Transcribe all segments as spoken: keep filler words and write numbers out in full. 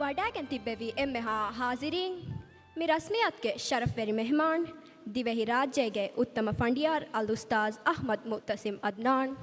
ވަޑައިގެން ތިއްބެވި އެންމެހާ ހާޒިރީން، މި ރަސްމިއްޔާތުގެ ޝަރަފްވެރި މެހްމާން، ދިވެހިރާއްޖޭގެ އުއްތަމަ ފަނޑިޔާރު އަލްއުސްތާޛު އަޙްމަދު މުޢުތަޞިމް ޢަދްނާން.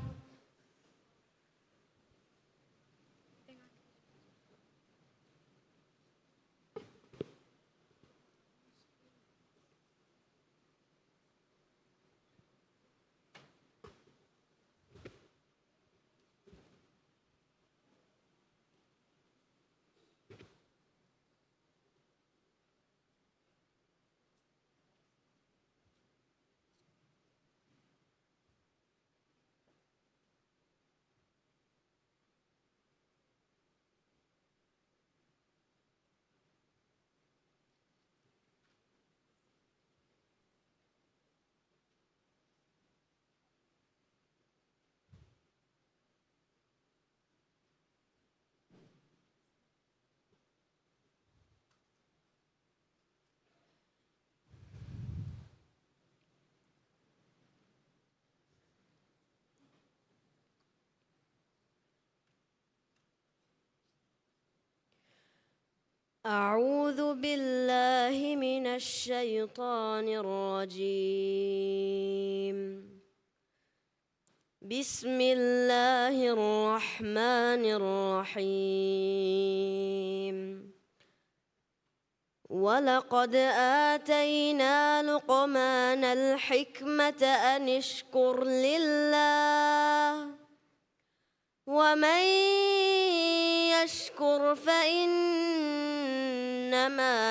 أعوذ بالله من الشيطان الرجيم. بسم الله الرحمن الرحيم. ولقد آتينا لقمان الحكمة أن اشكر لله ومن يشكر فإنما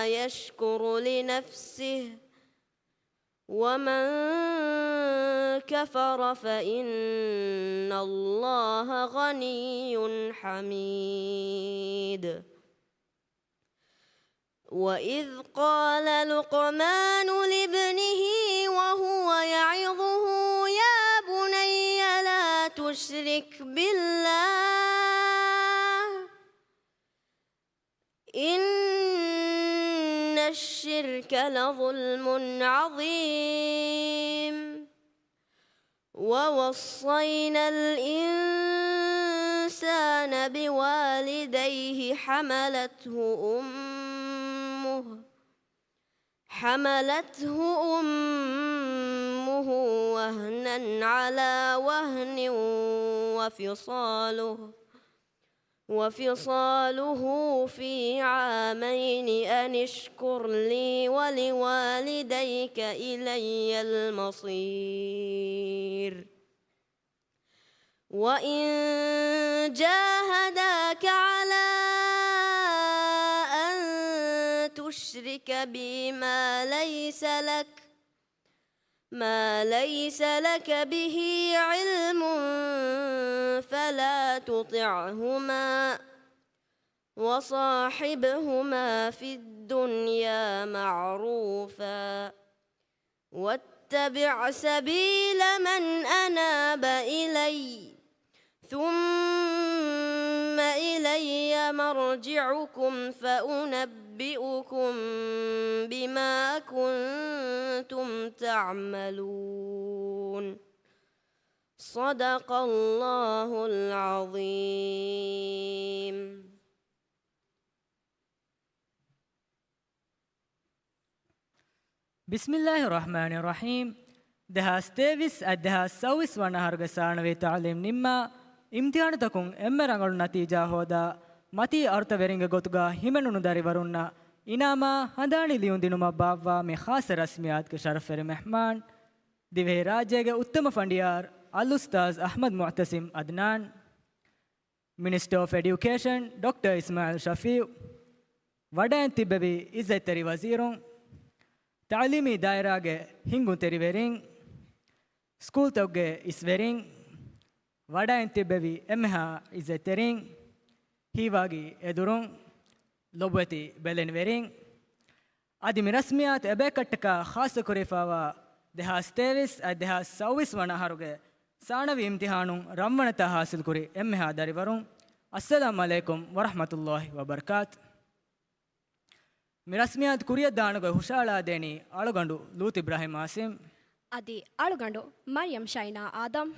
يشكر لنفسه ومن كفر فإن الله غني حميد. وإذ قال لقمان لابنه وهو يعظه يا بني لا تشرك بالله إن الشرك لظلم عظيم. ووصينا الإنسان بوالديه حملته أمه حملته أمه وهنا على وهن وفصاله وفصاله في عامين أن اشكر لي ولوالديك إلي المصير. وإن جاهداك على أن تشرك بي ما ليس لك ما ليس لك به علم فلا تطعهما وصاحبهما في الدنيا معروفا واتبع سبيل من أناب إلي ثم إلي مرجعكم فأنبئكم بما كنتم تعملون. صدق الله العظيم. ބިސްމިއްލާހި ރަޙްމާނި ރަޙީމް. ދެހާސް ތޭވީސް އަށް ދެހާސް ސައުވީސް ވަނަ އަހަރުގެ ސާނަވީ ތަޢުލީމް ނިންމާ، އިމްތިޙާނުތަކުން އެންމެ ރަނގަޅު ނަތީޖާ ހޯދާ، މަތީ އަރުތަވެރިންގެ ގޮތުގަ ހިމެނުނު ދަރިވަރުންނަށް އިނާމާ ހަނދާނީ ލިޔުން ދިނުމަށް ބާއްވާ މި ޚާއްޞަ ރަސްމިއްޔާތުގެ ޝަރަފްވެރި މެހްމާން، ދިވެހިރާއްޖޭގެ އުއްތަމަ ފަނޑިޔާރު އަލްއުސްތާޛު އަޙްމަދު މުޢުތަޞިމް ޢަދްނާން. މިނިސްޓަރ އޮފް އެޑިއުކޭޝަން ޑޮކްޓަރ އިސްމާޢީލް ޝަފީޢު، ވަޑައިން ތިއްބެވި އިއްޒަތްތެރި ވަޒީރުން، ތަޢުލީމީ ދާއިރާގެ ހިންގުންތެރިވެރިން، ސްކޫލްތަކުގެ އިސްވެރިން، ވަޑައިން ތިއްބެވި އެންމެހާ އިއްޒަތްތެރިން، ހީވާގި އެދުރުން، ލޮބުވެތި ބެލެނިވެރިން، އަދި މި ރަސްމިއްޔާތު އެބަޔަކަށްޓަކާ ޚާއްޞަކުރެވިފައިވާ ދެހާސް ތޭވީސް އަށް ދެހާސް ސައުވީސް ވަނަ އަހަރުގެ ސާނަވީ އިމްތިޙާނުން ރަންވަނަތައް ޙާޞިލްކުރި އެންމެހާ ދަރިވަރުން، އައްސަލާމު ޢަލައިކުމް ވަރަޙްމަތުﷲި ވަބަރަކާތު. މި ރަސްމިއްޔާތު ކުރިއަށްދާނެގޮތް ހުށައަޅާދޭނީ އަޅުގަނޑު ލޫޠު އިބްރާހިމް އާސިމް. އަދި އަޅުގަނޑު މަރިޔަމް ޝައިނާ އާދަމް.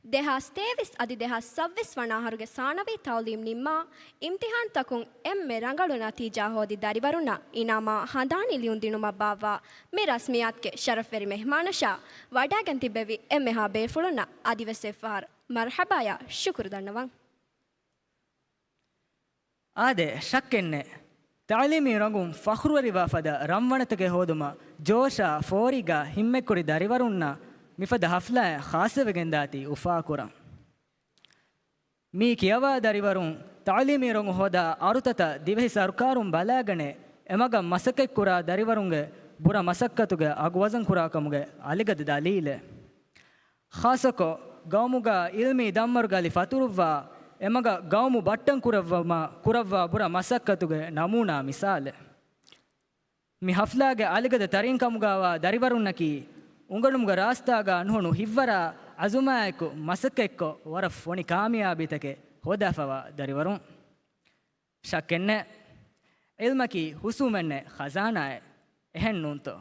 ދެހާސް ތޭވީސް އަދި ދެހާސް ސައްބީސް ވަނަ އަހަރުގެ ސާނަވީ ތައުލީމް ނިންމާ، އިމްތިހާންތަކުން އެންމެ ރަނގަޅު ނަތީޖާ ހޯދި ދަރިވަރުންނަށް އިނާމާ ހަނދާނީ ލިޔުންދިނުމަށް ބާއްވާ މި ރަސްމިއްޔާތުގެ ޝަރަފްވެރި މެހްމާނަށާ ވަޑައިގެން ތިއްބެވި އެންމެހާ ބޭފުޅުންނަށް އަދިވެސް އެއްފަހަރު މަރްޙަބާއާ ޝުކުރު ދަންނަވަން. އާދެ، ޝައްކެއްނެތް. ތައުލީމީ ރޮނގުން ފަޚުރުވެރިވާ ފަދަ ރަންވަނަތަކެއް ހޯދުމަށް ޖޯޝާ ފޯރީގާ ހިންމެއްކުރި ދަރިވަރުންނަށް މިފަދަ ހަފްލާއެއް ޚާއްޞަވެގެންދާތީ އުފާކުރަން. މީ ކިޔަވާ ދަރިވަރުން ތައުލީމީ ރޮނގު ހޯދާ އަރުތަތައް ދިވެހި ސަރުކާރުން ބަލާގަނެ، އެމަގަށް މަސައްކަތްކުރާ ދަރިވަރުންގެ ބުރަ މަސައްކަތުގެ އަގު ވަޒަން ކުރާކަމުގެ އަލިގަދަ ދަލީލެއް. ޚާއްޞަކޮށް، ގައުމުގަ އިލްމީ ދަންމަރުގަލި ފަތުރުއްވާ، އެމަގަށް ގައުމު ބައްޓަން ކުރައްވުމަށް ކުރައްވާ ބުރަ މަސައްކަތުގެ ނަމޫނާ މިސާލެއް. މި ހަފްލާގެ އަލިގަދަ ތަރިން ކަމުގަވާ ދަރިވަރުންނަކީ، އުނގަނުމުގެ ރާސްތާގަ ނުހުނު ހިތްވަރާ އަޒުމާއެކު މަސައްކަތްކޮށް ވަރަށް ފޮނި ކާމިޔާބީތަކެއް ހޯދާފަވާ ދަރިވަރުން. ޝައްކެއްނެތް، ޢިލްމަކީ ހުސޫމެއްނެތް ޚަޒާނާއެއް. އެހެން ނޫންތޯ؟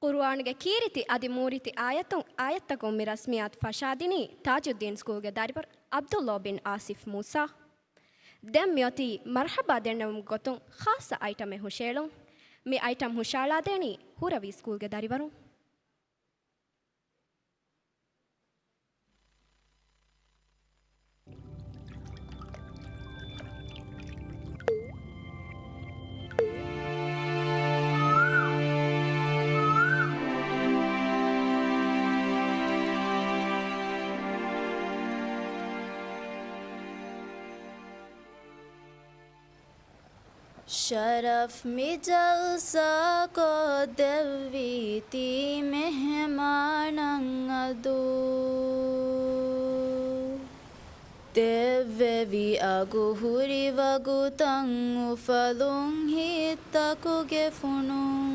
ޤުރުއާނުގެ ކީރިތި އަދި މޫރިތި އާޔަތުން، އާޔަތްތަކުން މި ރަސްމިއްޔާތު ފަށާދިނީ ތާޖުއްދީން ސްކޫލްގެ ދަރިވަރު ޢަބްދުﷲ ބިން އާސިފް މޫސާ. ދެން މިއޮތީ މަރްޙަބާ ދެންނެވުމުގެ ގޮތުން ޚާއްޞަ އައިޓަމެއް ހުށައެޅުން. މި އައިޓަމް ހުށައަޅާދޭނީ ހުރަވީ ސްކޫލްގެ ދަރިވަރުން. ޝަރަފް މި ޖަލްސާ ކޮށްދެއްވީތީ މެހެމާނަށް އަދު. ދެއްވެވި އަގު ހުރި ވަގުތަށް އުފަލުން ހިތްތަކުގެ ފުނުން.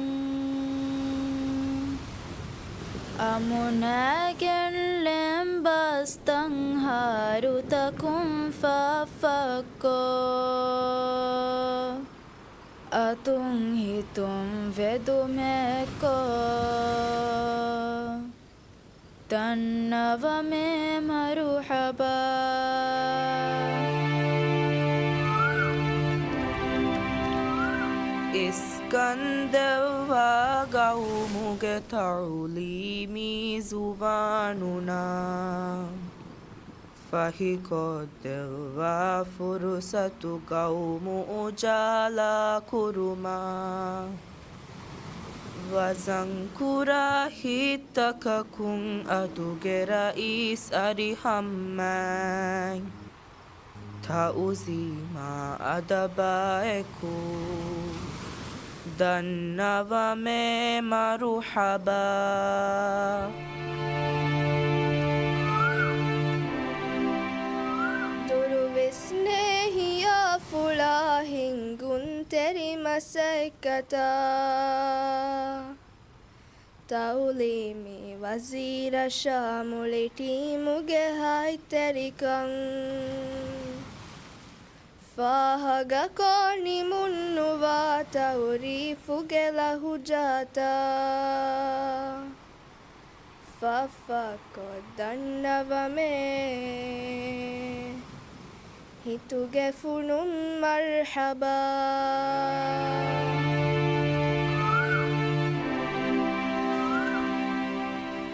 އަމުނާގެން ޅެންބަސްތައް ހާރުތަކުން ފައްފައްކޮށް، އަތުން ހިތުން ވެދުމެއްކޮށް، ދަންނަވަމޭ މަރުޙަބާ. އިސްކަންދެއްވާ ގައުމުގެ ތަޢުލީމީ ޒުވާނުންނަށް، ފަހިކޮށްދެއްވާ ފުރުޞަތު ގައުމު އުޖާލާ ކުރުމަށް، ވަޒަންކުރާ ހިތްތަކަކުން އަދުގެ ރައީސް އަރިހަށް މާތް ތަޢުޒީމާ އަދަބާއެކު، ދަންނަވަމޭ މަރުޙަބާ. ދުރުވެސްނޭ ހިޔާ ފުޅާ ހިނގުންތެރި މަސައްކަތާ، ތަޢުލީމީ ވަޒީރަށާ މުޅި ޓީމުގެ ހަތްތެރިކަން، ފާހަގަކޮށް ނިމުންނުވާ ތައުރީފުގެ ލަހުޖާތައް، ފައްފައްކޮށް ދަންނަވަމޭ ހިތުގެ ފުނުން މަރްޙަބާ.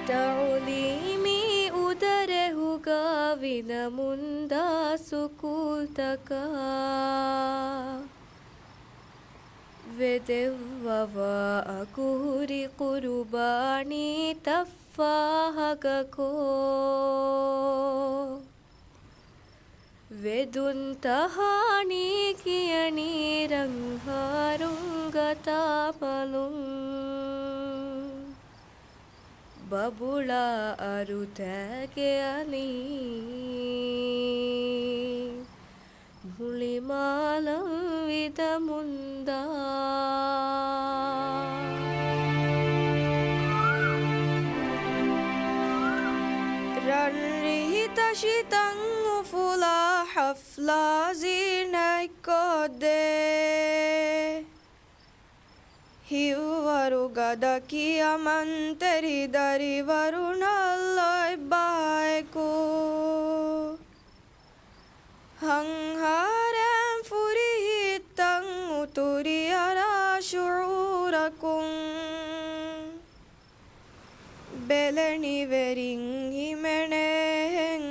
ތަޢުލީމީ އުދަރެހުގަ ވިނަމުންދާ ސުކޫލްތަކަށް، ވެދެއްވަވާ އަގުހުރި ޤުރުބާނީތައް ފާހަގަކޮށް، ވެދުން ތަހާނީ ކިޔަނީ ރަންހާރުން ގަތާމަލުން. ބަބުޅާ އަރުތައިގެ އަލީ، މުޅިމާލަށް ވިދަމުންދާ. ރަންރީތަށި ތަން އުފުލާ ޙަފްލާ ޒީނަތްކޮށްދޭ. ހިތްވަރު ގަދަ ކިޔަމަންތެރި ދަރިވަރުންނަށް ލޯތް ބާއެކު ހަންހާރައިން ފުރިހިތަށް އުތުރިއަރާ ޝުޢޫރަކުން ބެލެނިވެރިން ހިމެނޭހެން.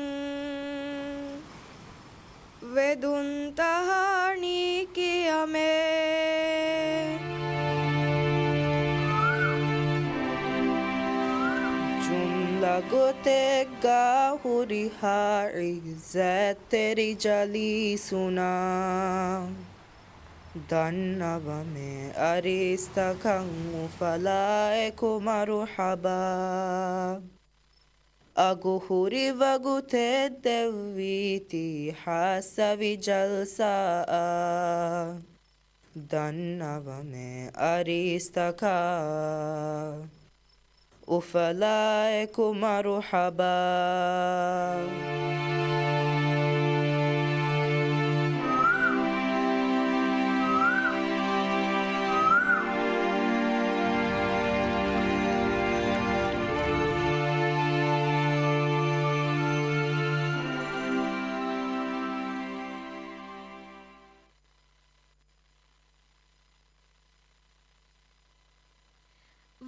ވެދުންތަހާ ނީކިޔަމޭ. ޖުމްލަ ގޮތެއްގަ ހުރިހާ ޢިއްޒަތްތެރި ޖަލީސުންނަށް ދަންނަވަމޭ އަރިސްތަކަށް އުފަލާއެކު މަރުޙަބާ. އަގު ހުރި ވަގުތެއް ދެއްވީތީ ހާއްސަވި ޖަލްސާއަށް ދަންނަވަމޭ އަރިސްތަކަށް އުފަލާއެކު މަރުޙަބާ.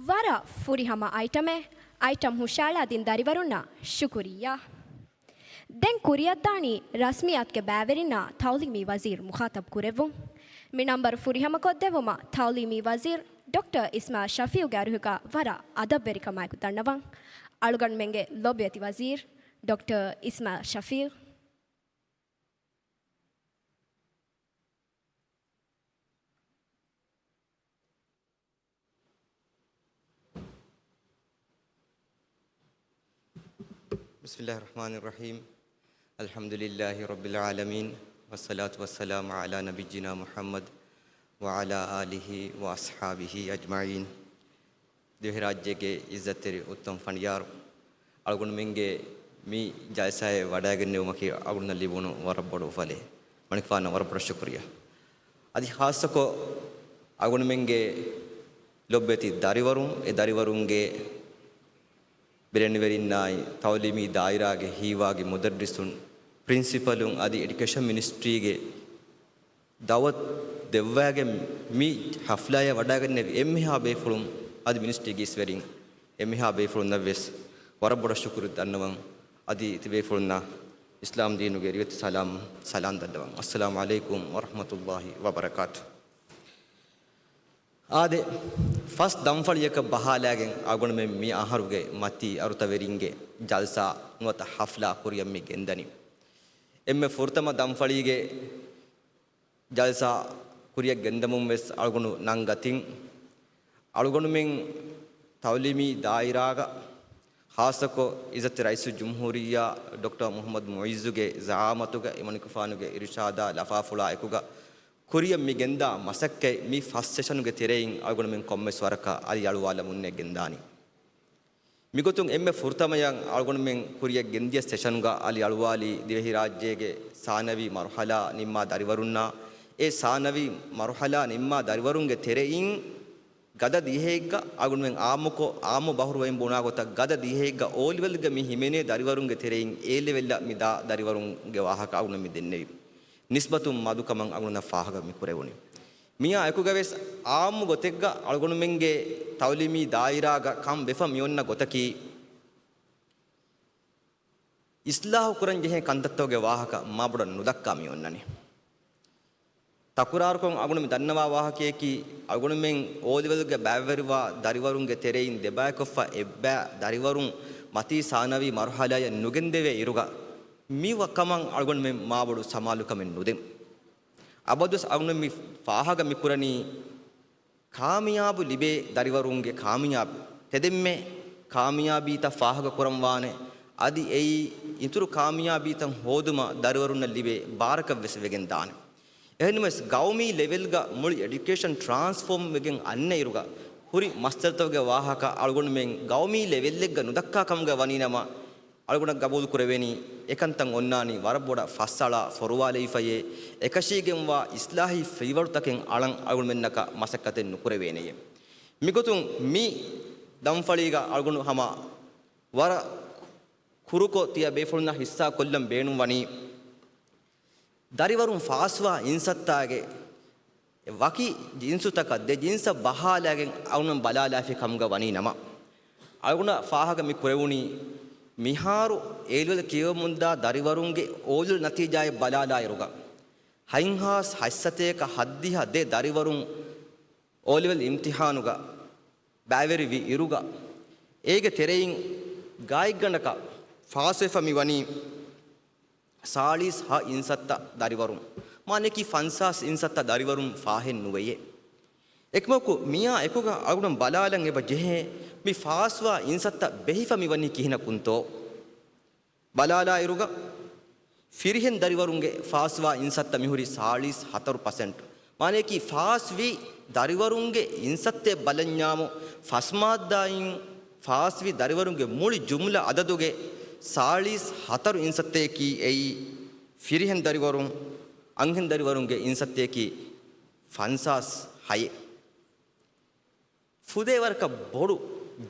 ވަރަށް ފުރިހަމަ އައިޓަމެއް. އައިޓަމް ހުށައަޅާދިން ދަރިވަރުންނަށް ޝުކުރިއްޔާ. ދެން ކުރިއަށްދާނީ ރަސްމިއްޔާތުގެ ބައިވެރިންނާ ތަޢުލީމީ ވަޒީރު މުޚާޠަބު ކުރެއްވުން. މި ނަންބަރު ފުރިހަމަކޮށްދެއްވުމަށް ތަޢުލީމީ ވަޒީރު ޑޮކްޓަރ އިސްމާޢީލް ޝަފީޢުގެ އަރިހުގަ ވަރަށް އަދަބުވެރިކަމާއެކު ދަންނަވަން. އަޅުގަނޑުމެންގެ ލޮބުވެތި ވަޒީރު ޑޮކްޓަރ އިސްމާޢީލް ޝަފީޢު. بسم الله الرحمن الرحيم. الحمد لله رب العالمين، والصلاة والسلام على نبينا محمد وعلى آله وأصحابه أجمعين. ދިވެހިރާއްޖޭގެ އިއްޒަތްތެރި އުއްތަމަ ފަނޑިޔާރު، އަޅުގަނޑުމެންގެ މި ޖަލްސާއެއް ވަޑައިގެންނެވުމަކީ އަޅުގަނޑަށް ލިބުނު ވަރަށް ބޮޑު އުފަލެއް. މަނިކުފާނަށް ވަރަށް ބޮޑަށް ޝުކުރިއްޔާ. އަދި ޚާއްޞަކޮށް އަޅުގަނޑުމެންގެ ލޮބުވެތި ދަރިވަރުން، އެ ދަރިވަރުންގެ ބެލެނިވެރިންނާއި ތަޢުލީމީ ދާއިރާގެ ހީވާގި މުދައްރިސުން، ޕްރިންސިޕަލުން އަދި އެޑިއުކޭޝަން މިނިސްޓްރީގެ ދައުވަތު ދެއްވައިގެން މި ޙަފްލާއަށް ވަޑައިގެންނެވި އެންމެހާ ބޭފުޅުން އަދި މިނިސްޓްރީގެ އިސްވެރިން އެންމެހާ ބޭފުޅުންނަށްވެސް ވަރަށް ބޮޑަށް ޝުކުރު ދަންނަވަން. އަދި ތިބޭފުޅުންނަށް އިސްލާމް ދީނުގެ ރިވެތި ސަލާމް ސަލާން ދަންނަވަން. އައްސަލާމު ޢަލައިކުމް ވަރަޙްމަތުﷲި ވަބަރަކާތު. އާދެ، ފަސް ދަންފަޅިއަކަށް ބަހާލާގެން އަޅުގަނޑުމެން މި އަހަރުގެ މަތީ އަރުތަވެރިންގެ ޖަލްސާ ނުވަތަ ޙަފްލާ ކުރިއަށް މި ގެންދަނީ. އެންމެ ފުރަތަމަ ދަންފަޅީގެ ޖަލްސާ ކުރިއަށް ގެންދަމުން ވެސް އަޅުގަނޑު ނަންގަތިން. އަޅުގަނޑުމެން ތަޢުލީމީ ދާއިރާގަ، ޚާއްޞަކޮށް އިއްޒަތްތެރި ރައީސުލްޖުމްހޫރިއްޔާ ޑޮކްޓަރ މުޙައްމަދު މުޢިއްޒުގެ ޒަޢާމަތުގަ އެމަނިކުފާނުގެ އިރުޝާދާ ލަފާފުޅާ އެކުގަ ކުރިއަށް މި ގެންދާ މަސައްކަތް މި ފަސް ސެޝަނުގެ ތެރެއިން އަޅުގަނޑުމެން ކޮންމެސް ވަރަކަށް އަލިއަޅުވާލަމުންނޭ ގެންދާނީ. މިގޮތުން އެންމެ ފުރަތަމަޔަށް އަޅުގަނޑުމެން ކުރިއަށް ގެންދިޔަ ސެޝަންގަ އަލިއަޅުވާލީ ދިވެހިރާއްޖޭގެ ސާނަވީ މަރުޙަލާ ނިންމާ ދަރިވަރުންނާ. އެ ސާނަވީ މަރުޙަލާ ނިންމާ ދަރިވަރުންގެ ތެރެއިން ގަދަ ދިހައެއްގަ އަޅުގަނޑުމެން އާއްމުކޮށް، އާއްމު ބަހުރުވައިން ބުނާ ގޮތަށް ގަދަ ދިހައެއްގަ އޯލެވެލްގަ މި ހިމެނޭ ދަރިވަރުންގެ ތެރެއިން އޭލެވެލްއަށް މި ދާ ދަރިވަރުންގެ ވާހަކަ އަޅުގަނޑު މި ދެންނެވި. ނިސްބަތުން މަދުކަމަށް އަޅުގަނޑަށް ފާހަގަ މި ކުރެވުނީ. މިއާ އެކުގަވެސް އާއްމު ގޮތެއްގަ އަޅުގަނޑުމެންގެ ތަޢުލީމީ ދާއިރާގަ ކަން ވެފަ މިއޮންނަ ގޮތަކީ، އިސްލާހު ކުރަން ޖެހޭ ކަންތައްތަކުގެ ވާހަކަ މާބޮޑަށް ނުދައްކާ މި އޮންނަނީ. ތަކުރާރުކޮށް އަޅުގަނޑު މި ދަންނަވާ ވާހަކަޔަކީ، އަޅުގަނޑުމެން އޯލެވެލްގެ ބައިވެރިވާ ދަރިވަރުންގެ ތެރެއިން ދެބައިކޮށްފަ އެއްބައި ދަރިވަރުން މަތީ ސާނަވީ މަރުޙަލާޔަށް ނުގެންދެވޭ އިރުގަ، މި ވަ-، ކަމަށް އަޅުގަނޑުމެން މާބޮޑު ސަމާލުކަމެއް ނުދެން. އަބަދުވެސް އަޅުގަނޑު މި ފާހަގަ މި ކުރަނީ، ކާމިޔާބު ލިބޭ ދަރިވަރުންގެ ކާމިޔާބު ތެދެންމެ ކާމިޔާބީތައް ފާހަގަ ކުރަންވާނެ. އަދި އެއީ އިތުރު ކާމިޔާބީތައް ހޯދުމަށް ދަރިވަރުންނަށް ލިބޭ ބާރަކަށްވެސް ވެގެން ދާނެ. އެހެންވެސް ގައުމީ ލެވެލްގަ މުޅި އެޑިއުކޭޝަން ޓްރާންސްފޯމް ވެގެން އަންނަ އިރުގަ ހުރި މައްސަލަތަކުގެ ވާހަކަ އަޅުގަނޑުމެން ގައުމީ ލެވެލްއެއްގަ ނުދައްކާ ކަމުގަ ވަނީނަމަ، އަޅުގަނޑަށް ގަބޫލު ކުރެވޭނީ، އެކަންތައް އޮންނާނީ ވަރަށް ބޮޑަށް ފައްސަޅާ ފޮރުވާލެވިފައޭ. އެކަށީގެންވާ އިސްލާހީ ފިރިވަޅުތަކެއް އަޅަން އަޅުގަނޑުމެންނަކަށް މަސައްކަތެއް ނުކުރެވޭނެޔޭ. މިގޮތުން މި ދަންފަޅީގަ އަޅުގަނޑު ހަމަ ވަރަށް ކުރުކޮށް ތިޔަ ބޭފުޅުންނާ ހިއްސާ ކޮށްލަން ބޭނުންވަނީ، ދަރިވަރުން ފާސްވާ އިންސައްތާގެ ވަކި ޖިންސުތަކަށް ދެ ޖިންސަށް ބަހާލާގެން އަޅުގަނޑު ބަލާލާފި ކަމުގަ ވަނީ ނަމަ، އަޅުގަނޑަށް ފާހަގަ މި ކުރެވުނީ، މިހާރު އޭލެވެލް ކިޔަވަމުންދާ ދަރިވަރުންގެ އޯލެވެލް ނަތީޖާއެއް ބަލާލާއިރުގަ، ހަތްހާސް ހަތްސަތޭކަ ހަތްދިހަ ދެ ދަރިވަރުން އޯލެވެލް އިމްތިހާނުގަ ބައިވެރިވި އިރުގަ، އޭގެ ތެރެއިން ގާތްގަނޑަކަށް ފާސްވެފަ މިވަނީ ސާޅީސް ހަ އިންސައްތަ ދަރިވަރުން. މާނައަކީ ފަންސާސް އިންސައްތަ ދަރިވަރުން ފާހެއް ނުވެޔޭ. އެކަމަކު، މިއާ އެކުގަ އަޅުގަނޑު ބަލާލަން އެބަ ޖެހޭ، މި ފާސްވާ އިންސައްތަ ބެހިފަ މިވަނީ ކިހިނަކުންތޯ؟ ބަލާލާއިރުގަ، ފިރިހެން ދަރިވަރުންގެ ފާސްވާ އިންސައްތަ މިހުރީ ސާޅީސް ހަތަރު ޕަސެންޓް. މާނައަކީ، ފާސްވި ދަރިވަރުންގެ އިންސައްތައެއް ބަލަންޏާމު، ފަސް މާއްދާއިން ފާސްވި ދަރިވަރުންގެ މުޅި ޖުމްލަ އަދަދުގެ ސާޅީސް ހަތަރު އިންސައްތައަކީ އެއީ ފިރިހެން ދަރިވަރުން، އަންހެން ދަރިވަރުންގެ އިންސައްތައަކީ ފަންސާސް ހައެއް. ފުދޭވަރަކަށް ބޮޑު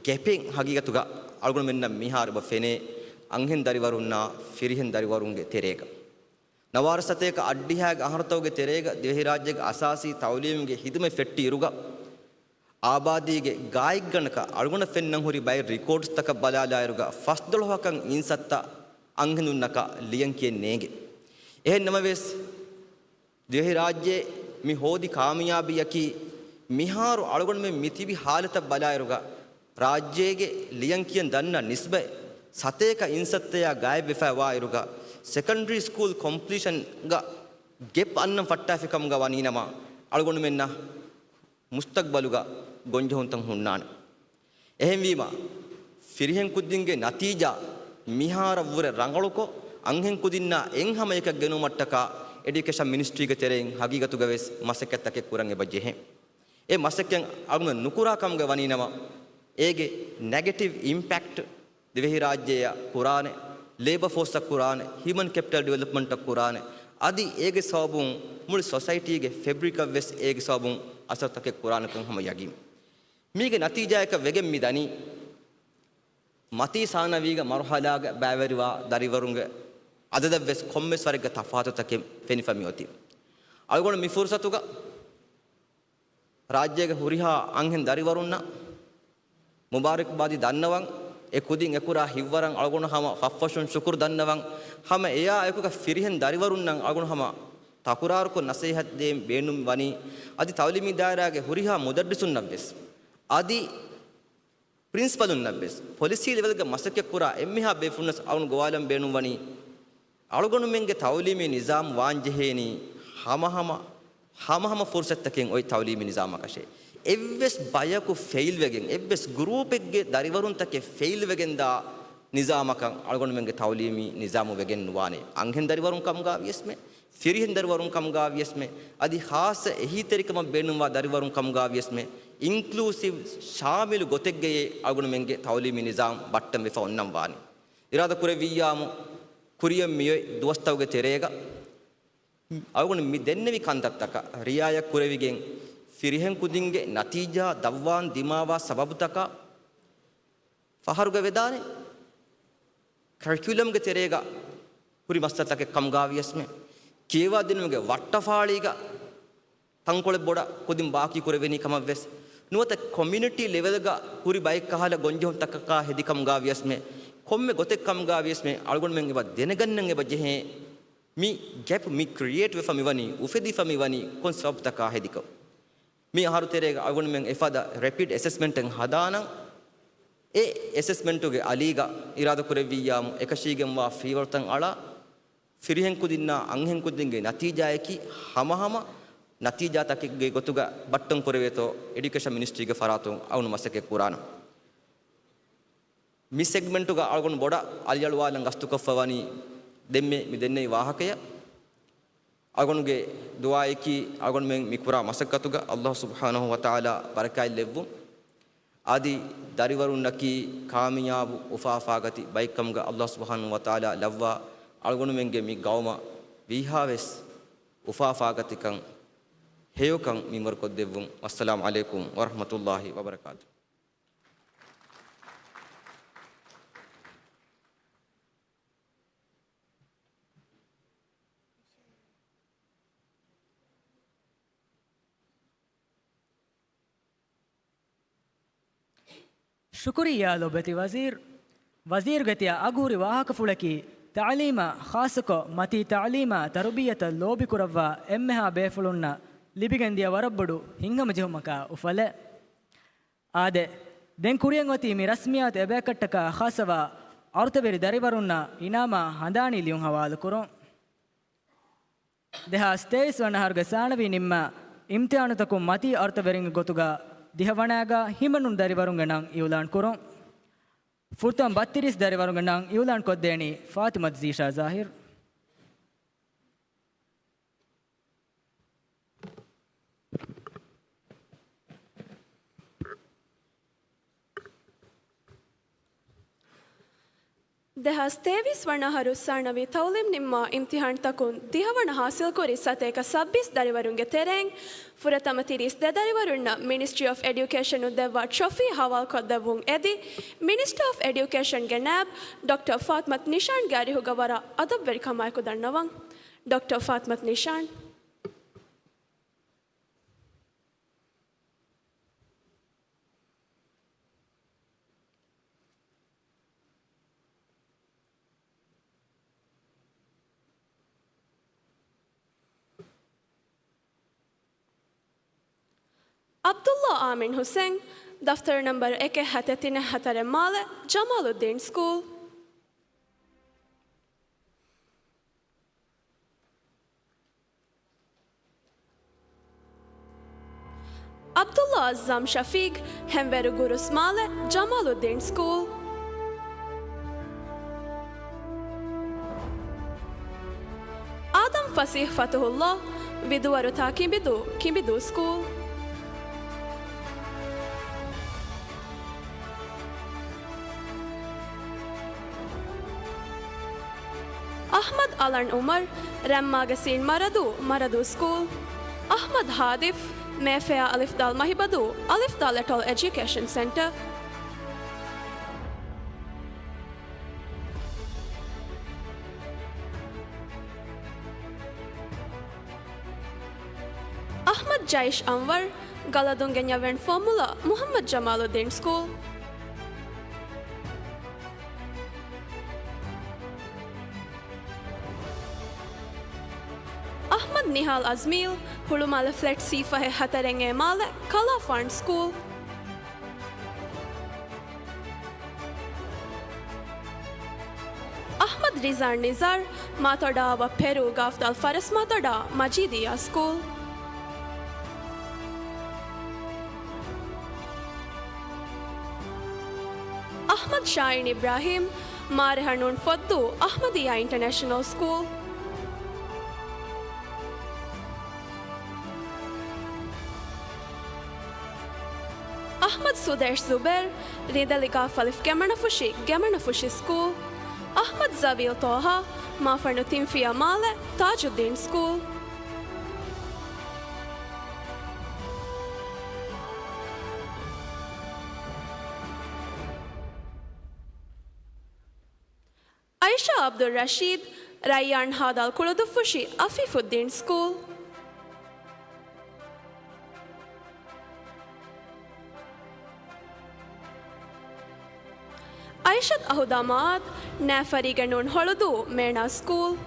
ގެޕެއް ހަގީގަތުގަ އަޅުގަނޑުމެންނަށް މިހާރު އެބަ ފެނޭ، އަންހެން ދަރިވަރުންނާ ފިރިހެން ދަރިވަރުންގެ ތެރޭގަ. ނަވާރަ ސަތޭކަ އަށްޑިހައިގެ އަހަރުތަކުގެ ތެރޭގަ ދިވެހިރާއްޖޭގެ އަސާސީ ތައުލީމުގެ ހިދުމަތް ފެއްޓި އިރުގަ، އާބާދީގެ ގާތްގަނޑަކަށް އަޅުގަނޑަށް ފެންނަން ހުރި ބައެއް ރިކޯޑްސްތަކަށް ބަލާލާއިރުގަ، ފަސްދޮޅަހަކަށް އިންސައްތަ އަންހެނުންނަކަށް ލިޔަން ކިޔެއް ނޭނގެ. އެހެން ނަމަވެސް، ދިވެހިރާއްޖެ މި ހޯދި ކާމިޔާބީއަކީ، މިހާރު އަޅުގަނޑުމެން މި ތިބި ހާލަތަށް ބަލާއިރުގަ، ރާއްޖޭގެ ލިޔަން ކިޔަން ދަންނަ ނިސްބަތް ސަތޭކަ އިންސައްތަޔާ ގާތްވެފައިވާއިރުގަ، ސެކަންޑަރީ ސްކޫލް ކޮމްޕްލީޝަންގަ ގެޕް އަންނަން ފައްޓާފި ކަމުގަ ވަނީ ނަމަ، އަޅުގަނޑުމެންނަށް މުސްތަގްބަލުގަ ގޮންޖެހުންތައް ހުންނާނެ. އެހެންވީމަ، ފިރިހެން ކުދިންގެ ނަތީޖާ މިހާރަށްވުރެ ރަނގަޅުކޮށް، އަންހެން ކުދިންނާ އެއްހަމަޔަކަށް ގެނުމަށްޓަކާ، އެޑިއުކޭޝަން މިނިސްޓްރީގެ ތެރެއިން ހަގީގަތުގަވެސް މަސައްކަތްތަކެއް ކުރަން އެބަ ޖެހޭ. އެ މަސައްކަތް އަޅުގަނޑު ނުކުރާ ކަމުގަ ވަނީ ނަމަ، އޭގެ ނެގެޓިވް އިމްޕެކްޓް ދިވެހިރާއްޖެއަށް ކުރާނެ، ލޭބަ ފޯސްއަށް ކުރާނެ، ހިއުމަން ކެޕިޓަލް ޑިވެލޮޕްމަންޓަށް ކުރާނެ، އަދި އޭގެ ސަބަބުން މުޅި ސޮސައިޓީގެ ފެބްރިކަށް ވެސް އޭގެ ސަބަބުން އަސަރުތަކެއް ކުރާނެކަން ހަމަ ޔަގީން. މީގެ ނަތީޖާއަކަށް ވެގެން މި ދަނީ، މަތީ ސާނަވީގެ މަރުހަލާގަ ބައިވެރިވާ ދަރިވަރުންގެ އަދަދަށް ވެސް ކޮންމެސް ވަރެއްގެ ތަފާތުތަކެއް ފެނިފަ މިއޮތީ. އަޅުގަނޑު މި ފުރުސަތުގަ ރާއްޖޭގެ ހުރިހާ އަންހެން ދަރިވަރުންނަށް މުބާރަކްބާދީ ދަންނަވަން، އެ ކުދިން އެކުރާ ހިތްވަރަށް އަޅުގަނޑު ހަމަ ފަށްފަށުން ޝުކުރު ދަންނަވަން، ހަމަ އެއާ އެކުގަ ފިރިހެން ދަރިވަރުންނަށް އަޅުގަނޑު ހަމަ ތަކުރާރުކޮށް ނަސޭހަތް ދޭން ބޭނުން ވަނީ، އަދި ތައުލީމީ ދާއިރާގެ ހުރިހާ މުދައްރިސުންނަށް ވެސް، އަދި ޕްރިންސިޕަލުންނަށް ވެސް، ޕޮލިސީ ލެވެލްގަ މަސައްކަތްކުރާ އެންމެހާ ބޭފުޅުންނަށް އަޅުގަނޑު ގޮވާލަން ބޭނުންވަނީ، އަޅުގަނޑުމެންގެ ތައުލީމީ ނިޒާމް ވާންޖެހޭނީ ހަމަހަމަ، ހަމަހަމަ ފުރުސަތްތަކެއް އޮތް ތައުލީމީ ނިޒާމަކަށޭ. އެއްވެސް ބަޔަކު ފެއިލްވެގެން، އެއްވެސް ގްރޫޕެއްގެ ދަރިވަރުންތަކެއް ފެއިލްވެގެންދާ ނިޒާމަކަށް އަޅުގަނޑުމެންގެ ތައުލީމީ ނިޒާމު ވެގެން ނުވާނެ. އަންހެން ދަރިވަރުން ކަމުގަ ވިޔަސްމެ، ފިރިހެން ދަރިވަރުން ކަމުގަ ވިޔަސްމެ، އަދި ޚާއްޞަ އެހީތެރިކަމަށް ބޭނުންވާ ދަރިވަރުން ކަމުގަ ވިޔަސްމެ، އިންކްލޫސިވް، ޝާމިލު ގޮތެއްގައޭ އަޅުގަނޑުމެންގެ ތައުލީމީ ނިޒާމް ބައްޓަންވެފަ އޮންނަން ވާނެ. އިރާދަ ކުރެއްވިއްޔާމު، ކުރިއަށް މިއޮތް ދުވަސްތަކުގެ ތެރޭގަ އަޅުގަނޑު މި ދެންނެވި ކަންތައްތަކަށް ރިއާޔަތް ކުރެވިގެން، ފިރިހެން ކުދިންގެ ނަތީޖާ ދަށްވާން ދިމާވާ ސަބަބުތަކާ ފަހަރުގަ ވެދާނެ. ކަރިކިއުލަމްގެ ތެރޭގަ ހުރި މައްސަލަތަކެއް ކަމުގަ ވިޔަސްމެ، ކިޔަވާދިނުމުގެ ވައްޓަފާޅީގަ ތަންކޮޅެއް ބޮޑަށް ކުދިން ބާކީ ކުރެވެނީ ކަމަށް ވެސް ނުވަތަ، ކޮމިއުނިޓީ ލެވެލްގަ ހުރި ބައެއް ކަހަލަ ގޮންޖެހުންތަކަކާ ހެދި ކަމުގަ ވިޔަސްމެ، ކޮންމެ ގޮތެއް ކަމުގަ ވިޔަސްމެ، އަޅުގަނޑުމެން އެބަ ދެނެގަންނަން އެބަ ޖެހޭ، މި ގެޕް މި ކްރިއޭޓް ވެފަ މިވަނީ، އުފެދިފަ މިވަނީ ކޮން ސަބަބުތަކާ ހެދިކޮށް. މި އަހަރު ތެރޭގަ އަޅުގަނޑުމެން އެފަދަ ރެޕިޑް އެސެސްމަންޓެއް ހަދާނަން. އެ އެސެސްމަންޓުގެ އަލީގަ އިރާދަ ކުރެއްވިއްޔާމު، އެކަށީގެންވާ ފީވަރުތައް އަޅާ، ފިރިހެން ކުދިންނާ އަންހެން ކުދިންގެ ނަތީޖާއަކީ ހަމަހަމަ ނަތީޖާތަކެއްގެ ގޮތުގަ ބައްޓަން ކުރެވޭތޯ، އެޑިއުކޭޝަން މިނިސްޓްރީގެ ފަރާތުން އަޅުގަނޑު މަސައްކަތް ކުރާނަން. މި ސެގްމެންޓުގަ އަޅުގަނޑު ބޮޑަށް އަލިއަޅުވާލަން ގަސްތުކޮށްފަ ވަނީ ދެންމެ މި ދެންނެވި ވާހަކަޔަށް. އަޅުގަނޑުގެ ދުޢާއަކީ، އަޅުގަނޑުމެން މި ކުރާ މަސައްކަތުގަ އައްލާހު ސުބްޙާނަހު ވަތަޢާލާ ބަރަކާތް ލެއްވުން. އަދި ދަރިވަރުންނަކީ ކާމިޔާބު އުފާފާގަތި ބައެއްކަމުގަ އައްލާހު ސުބްޙާނަހު ވަތަޢާލާ ލައްވާ، އަޅުގަނޑުމެންގެ މި ގައުމަށް ވީހާވެސް އުފާފާގަތިކަން ހެޔޮކަން މިންވަރުކޮށްދެއްވުން. ވައްސަލާމު ޢަލައިކުމް ވަރަޙްމަތުﷲި ވަބަރަކާތުހު. ޝުކުރިއްޔާ ލޮބުވެތި ވަޒީރު. ވަޒީރުގެ ތިޔަ އަގުހުރި ވާހަކަފުޅަކީ، ތަޢުލީމާ، ޚާއްޞަކޮށް މަތީ ތަޢުލީމާ ތަރުބިއްޔަތަށް ލޯބިކުރައްވާ އެންމެހާ ބޭފުޅުންނަށް ލިބިގެންދިޔަ ވަރަށްބޮޑު ހިތްހަމަޖެހުމަކާ އުފަލެއް. އާދެ، ދެން ކުރިއަށް އޮތީ މި ރަސްމިއްޔާތު އެބަޔަކަށްޓަކާ ޚާއްޞަވާ އަރުތަވެރި ދަރިވަރުންނަށް އިނާމާ ހަނދާނީ ލިޔުން ހަވާލުކުރުން. ދެހާސް ތޭވީސް ވަނަ އަހަރުގެ ސާނަވީ ނިންމާ އިމްތިހާނުތަކުން މަތީ އަރުތަވެރިންގެ ގޮތުގަ ދިހަވަނައިގަ ހިމެނުނު ދަރިވަރުންގެ ނަން އިއުލާން ކުރުން. ފުރަތަމަ ބައްތިރީސް ދަރިވަރުންގެ ނަން އިއުލާން ކޮށްދޭނީ ފާތިމަތު ޒީޝާ ޒާހިރު. ދެހާސް ތޭވީސް ވަނަ އަހަރު ސާނަވީ ތަޢުލީމް ނިންމާ އިމްތިހާންތަކުން ދިހަވަނަ ހާސިލްކުރި ސަތޭކަ ސައްބީސް ދަރިވަރުންގެ ތެރެއިން ފުރަތަމަ ތިރީސް ދެ ދަރިވަރުންނަށް މިނިސްޓްރީ އޮފް އެޑިއުކޭޝަނުން ދެއްވާ ޓްރޮފީ ހަވާލުކޮށްދެއްވުން އެދި، މިނިސްޓަރ އޮފް އެޑިއުކޭޝަންގެ ނައިބް ޑޮކްޓަރ ފާތިމަތު ނިޝާންގެ އަރިހުގަ ވަރަށް އަދަބުވެރިކަމާއެކު ދަންނަވަން. ޑޮކްޓަރ ފާތިމަތު ނިޝާން. ޢަބްދުﷲ އާމިން ޙުސެން، ދަފްތަރު ނަންބަރު އެކެއް ހަތެއް ތިނެއް ހަތަރެއް މާލެ، ޖަމާލުއްދީން ސްކޫލް. ޢަބްދުﷲ އައްޒާމް ޝަފީޤް، ހެންވޭރު ގުރުސް މާލެ، ޖަމާލުއްދީން ސްކޫލް. އާދަމް ފަސީޙް ފަތުޙުﷲ، ވިދުވަރުތާ ކިނބިދޫ، ކިނބިދޫ ސްކޫލް. އަޙްމަދު އަލަން ޢުމަރު، ރަންމާގެ ސީން މަރަދޫ، މަރަދޫ ސްކޫލް. އަޙްމަދު ހާދިފް، މޭފެޔާ އަލިފްދާލް މަހިބަދޫ، އަލިފްދާލް އެޓޯލް އެޖުކޭޝަން ސެންޓަރ. އަޙްމަދު ޖައިޝް އަންވަރު، ގަލަދުންގެ ންޔަވެން ފޯމުލާ، މުޙައްމަދު ޖަމާލުއްދީން ސްކޫލް. އަޙްމަދު ނިހާލް އަޒްމީލް، ހުޅުމާލެ ފްލެޓް ސީ ފަހެއް ހަތަރެއް އޭ މާލެ، ކަލާފާން ސްކޫލް. އަޙްމަދު ރިޒާން ނިޒާރު، މާތޮޑާ އަވަށް ޕެރޫ ގާފްދާލް ފަރަސް މާތޮޑާ، މަޖީދިއްޔާ ސްކޫލް. އަޙްމަދު ޝާހީން އިބްރާހީމް، މާރޭހަށް ނޫން ފޮއްދޫ، އަޙްމަދިއްޔާ އިންޓަރނޭޝަނަލް ސްކޫލް. އަޙްމަދު ސުދޭޝް ޒުބޭރު، ރިނދެލި ގާފް އަލިފް ގެމަނަފުށި، ގެމަނަފުށި ސްކޫލް. އަޙްމަދު ޒަވީލް ޠާހާ، މާފަނޑު ތިންފިޔަ މާލެ، ތާޖުއްދީން ސްކޫލް. އައިޝާ އަބްދުއްރަޝީދު، ރައްޔާން ހާދާލް ކުޅުދުއްފުށި، އަފީފުއްދީން ސްކޫލް. އައިޝަތު އަހުދާ މައާދު، ނައިފަރީގެ ނޫން ހޮޅުދޫ، މޭނާ ސްކޫލް.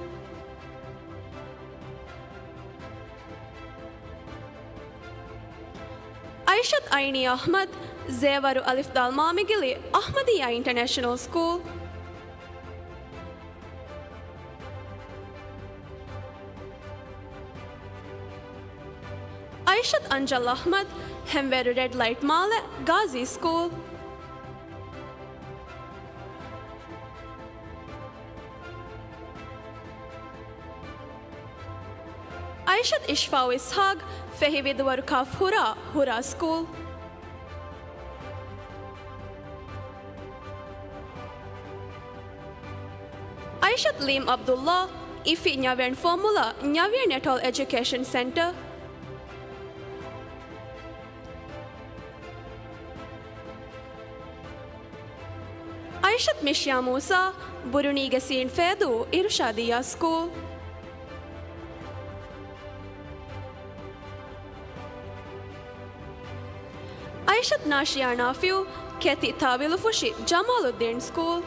އައިޝަތު އައިނީ އަޙްމަދު، ޒޭވަރު އަލިފްދާލް މާމިގިލި، އަޙްމަދިއްޔާ އިންޓަރނޭޝަނަލް ސްކޫލް. އައިޝަތު އަންޖަލް އަޙްމަދު، ހެންވޭރު ރެޑް ލައިޓް މާލެ، ގާޒީ ސްކޫލް. އައިޝަތު އިޝްފާއު އިސްޙާޤް، ފެހި ވިދުވަރު ކާފް ހުރާ، ހުރާ ސްކޫލް. އައިޝަތު ލީމް ޢަބްދުﷲ، އިފި ންޔަވެން ފޯމުލާ، ންޔަވިޔަން އެޓޯލް އެޖުކޭޝަން ސެންޓަރ. އައިޝަތު މިޝިޔާ މޫސާ، ބުރުނީގެ ސީން ފޭދޫ، އިރުޝާދިއްޔާ ސްކޫލް. އައިޝަތު ނާޝިޔާ ނާފިޢު، ކެތި ތާ ވިލުފުށި ޖަމާލުއްދީން ސްކޫލް.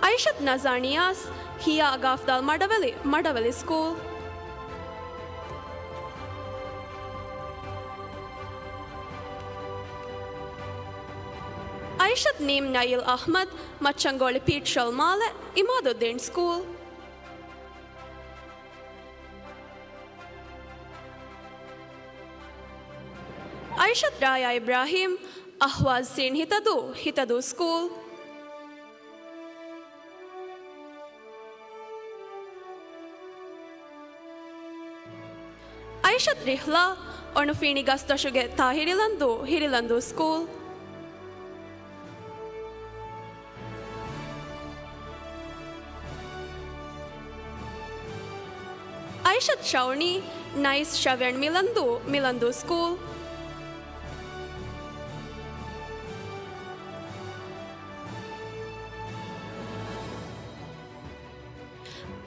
އައިޝަތް ނަޒާ ނިޔާސް، ހިޔާ ގާފްދާލް މަޑަވެލި، މަޑަވެލި ސްކޫލް. އައިޝަތް ނީމް ނައީލް އަޙްމަދު، މައްޗަންގޯޅި ޕީޓްޝަލް މާލެ، އިމާދުއްދީން ސްކޫލް. އައިޝަތް ރާޔާ އިބްރާހީމް، އަހްވާޒް ސީން ހިތަދޫ، ހިތަދޫ ސްކޫލް. އައިޝަތް ރިޙްލާ، އޮނުފީނި ގަސްދޮށުގެ ތާ ހިރިލަންދޫ، ހިރިލަންދޫ ސްކޫލް. އައިޝަތް ޝައުނީ، ނައިސް ޝަވިޔަން މިލަންދޫ، މިލަންދޫ ސްކޫލް.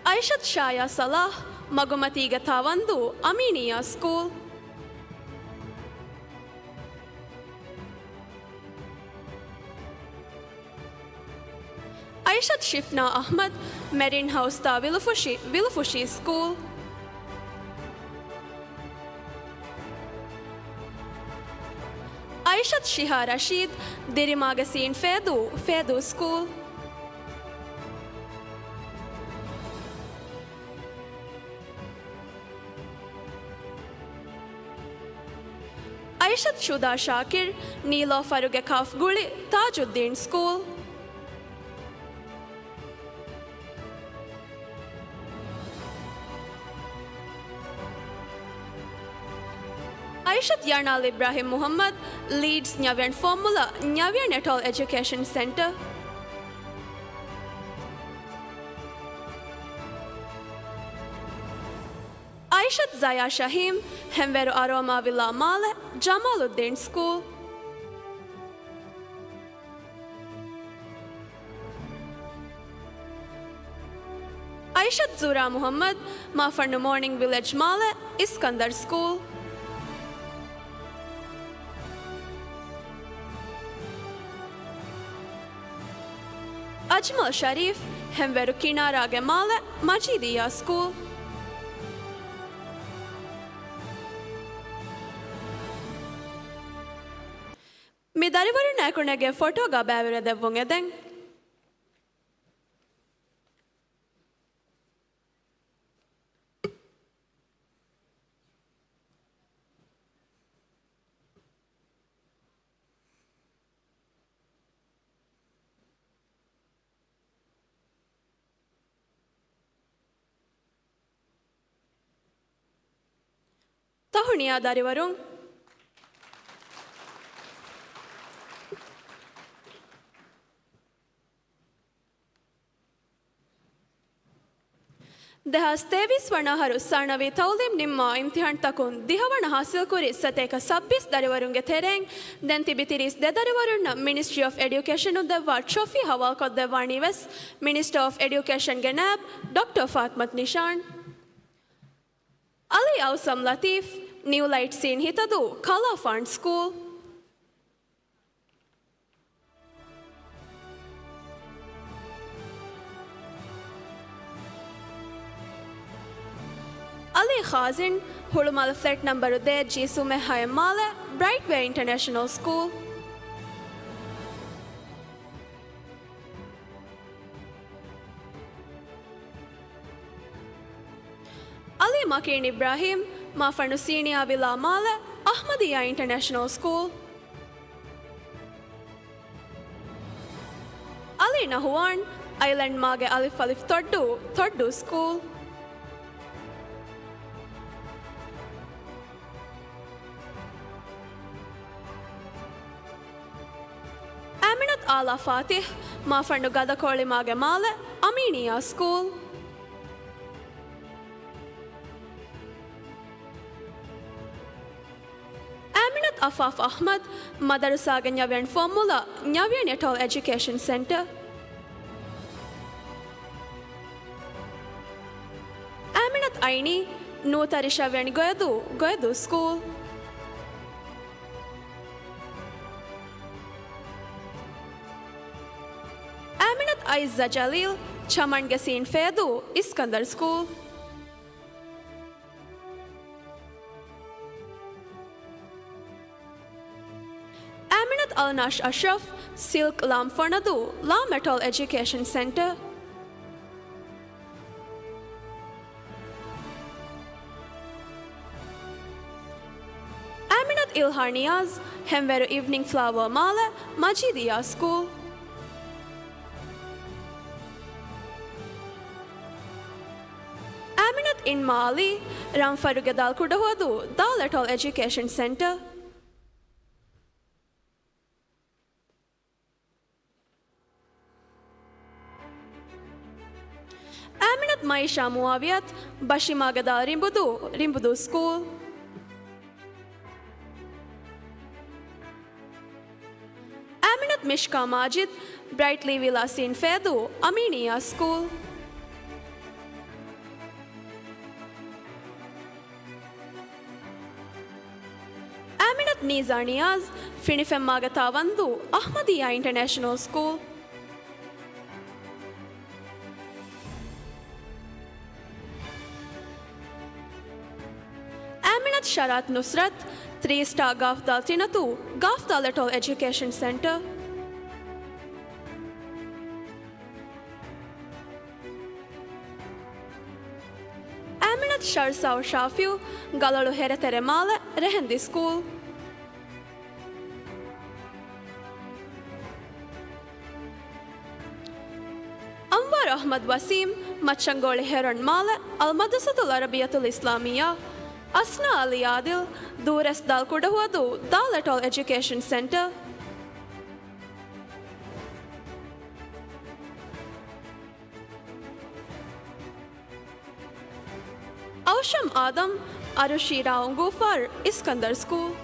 އައިޝަތް ޝާޔާ ޞަލާޙް، މަގުމަތީގެ ތާ ވަންދޫ، އަމީނިއްޔާ ސްކޫލް. އައިޝަތް ޝިފްނާ އަޙްމަދު، މެރިން ހައުސް ތާ ވިލުފުށި، ވިލުފުށި ސްކޫލް. އައިޝަތް ޝިހާ ރަޝީދު، ދިރިމާގެ ސީން ފޭދޫ، ފޭދޫ ސްކޫލް. އައިޝަތް ޝުދާ ޝާކިރު، ނީލޯފަރުގެ ކާފް ގުޅި، ތާޖުއްދީން ސްކޫލް. އައިޝަތް ޔަނާލް އިބްރާހިމް މުޙައްމަދު، ލީޑްސް ންޔަވިޔަން ފޯމުލާ، ންޔަވިޔަން އެޓޯލް އެޖުކޭޝަން ސެންޓަރ. އައިޝަތް ޒަޔާ ޝަހީމް، ހެންވޭރު އަރޯމާވިލާ މާލެ، ޖަމާލުއްދީން ސްކޫލް. އައިޝަތް ޒުރާ މުޙައްމަދު، މާފަންނު މޯނިންގް ވިލެޖް މާލެ، އިސްކަންދަރު ސްކޫލް. އަޖްމަލް ޝަރީފް، ހެންވޭރު ކިނާރާގެ މާލެ، މަޖީދިއްޔާ ސްކޫލް. މި ދަރިވަރުންނާއެކު ނެގޭ ފޮޓޯގަ ބައިވެރިވެދެއްވުން އެދެން. ތަހުނިޔާ ދަރިވަރުން. ދެހާސް ތޭވީސް ވަނަ އަހަރު ސާނަވީ ތައުލީމް ނިންމާ އިމްތިޙާންތަކުން ދިހަވަނަ ހާސިލްކުރި ސަތޭކަ ސައްބީސް ދަރިވަރުންގެ ތެރެއިން ދެން ތިބި ތިރީސް ދެ ދަރިވަރުންނަށް މިނިސްޓްރީ އޮފް އެޑިއުކޭޝަނުން ދެއްވާ ޓްރޮފީ ހަވާލުކޮށްދެއްވާނީ ވެސް މިނިސްޓަރ އޮފް އެޑިއުކޭޝަންގެ ނައިބް ޑޮކްޓަރ ފާތިމަތު ނިޝާން. އަލީ އައުސަމް ލަތީފް، ނިއު ލައިޓް ސީން ހިތަދޫ، ކަލާފާން ސްކޫލް. އަލީ ޚާޒިން، ހުޅުމާލެ ފްލެޓް ނަންބަރު ދޭއް ޖީ ސުމެއްހައެއް މާލެ، ބްރައިޓް ވޭ އިންޓަރނޭޝަނަލް ސްކޫލް. އަލީ މަކީން އިބްރާހީމް، މާފަންނު ސީނިއާ ވިލާ މާލެ، އަޙްމަދިއްޔާ އިންޓަރނޭޝަނަލް ސްކޫލް. އަލީ ނަހުވާން، އައިލެންޑް މާގެ އަލިފް އަލިފް ތޮއްޑޫ، ތޮއްޑޫ ސްކޫލް. އާމިނަތު އާލާ ފާތިޙް، މާފަންނު ގަދަކޯޅިމާގެ މާލެ، އަމީނިއްޔާ ސްކޫލް. އާމިނަތު އަފާފް އަޙްމަދު، މަދަރުސާގެ ންޔަވިޔަން ފޯމުލާ، ންޔަވިޔަން އެޓޯލް އެޖުކޭޝަން ސެންޓަރ. އާމިނަތު އައިނީ، ނޫތަރި ޝަވިޔަނި ގޮޔަދޫ، ގޮޔަދޫ ސްކޫލް. އަމިނަތް އައިއްޒަ ޖަލީލް، ޗަމަންގެ ސީން ފޭދޫ، އިސްކަންދަރު ސްކޫލް. އަމިނަތް އަލްނާޝް އަޝްރަފް، ސިލްކް ލާމް ފޮނަދޫ، ލާމް އެޓޯލް އެޖުކޭޝަން ސެންޓަރ. އަމިނަތް އިލްހާ ނިޔާޒް، ހެންވޭރު އިވްނިންގް ފްލަވާ މާލެ، މަޖީދިއްޔާ ސްކޫލް. އަމިނަތް އިންމާ އަލީ، ރަންފަރުގެ ދާލް ކުޑަހުވަދޫ، ދާލް އެޓޯލް އެޖުކޭޝަން ސެންޓަރ. އަމިނަތް މައިޝާ މުއާވިޔަތް، ބަށިމާގެ ދާލް ރިނބުދޫ، ރިނބުދޫ ސްކޫލް. އަމިނަތް މިޝްކާ މާޖިދް، ބްރައިޓްލީ ވިލާ ސީން ފޭދޫ، އަމީނިއްޔާ ސްކޫލް. އަމިނަތް ނީޒާ ނިޔާޒް، ފިނިފެންމާގެ ތާވަންދޫ، އަޙްމަދިއްޔާ އިންޓަރނޭޝަނަލް ސްކޫލް. އަމިނަތް ޝަރާތް ނުސްރަތް، ތްރީ ސްޓާ ގާފްދާލް ތިނަތޫ، ގާފްދާލް އެޓޯލް އެޖުކޭޝަން ސެންޓަރ. އަމިނަތް ޝަރްސާ ޝާފިއު، ގަލޮޅު ހެރެތެރެ މާލެ، ރެހެންދި ސްކޫލް. އަންވާރު އަޙްމަދު ވަސީމް، މައްޗަންގޯޅި ހެރޮން މާލެ، އަލްމަދްރަސަތުލް ޢަރަބިއްޔަތުލް އިސްލާމިއްޔާ. އަސްނާ އަލީ ޢާދިލް، ދޫރެސް ދާލް ކުޑަހުވަދޫ، ދާލް އެޓޯލް އެޖުކޭޝަން ސެންޓަރ. އައުޝަމް އާދަމް، އަރުޝީރާ އުނގޫފާރު، އިސްކަންދަރު ސްކޫލް.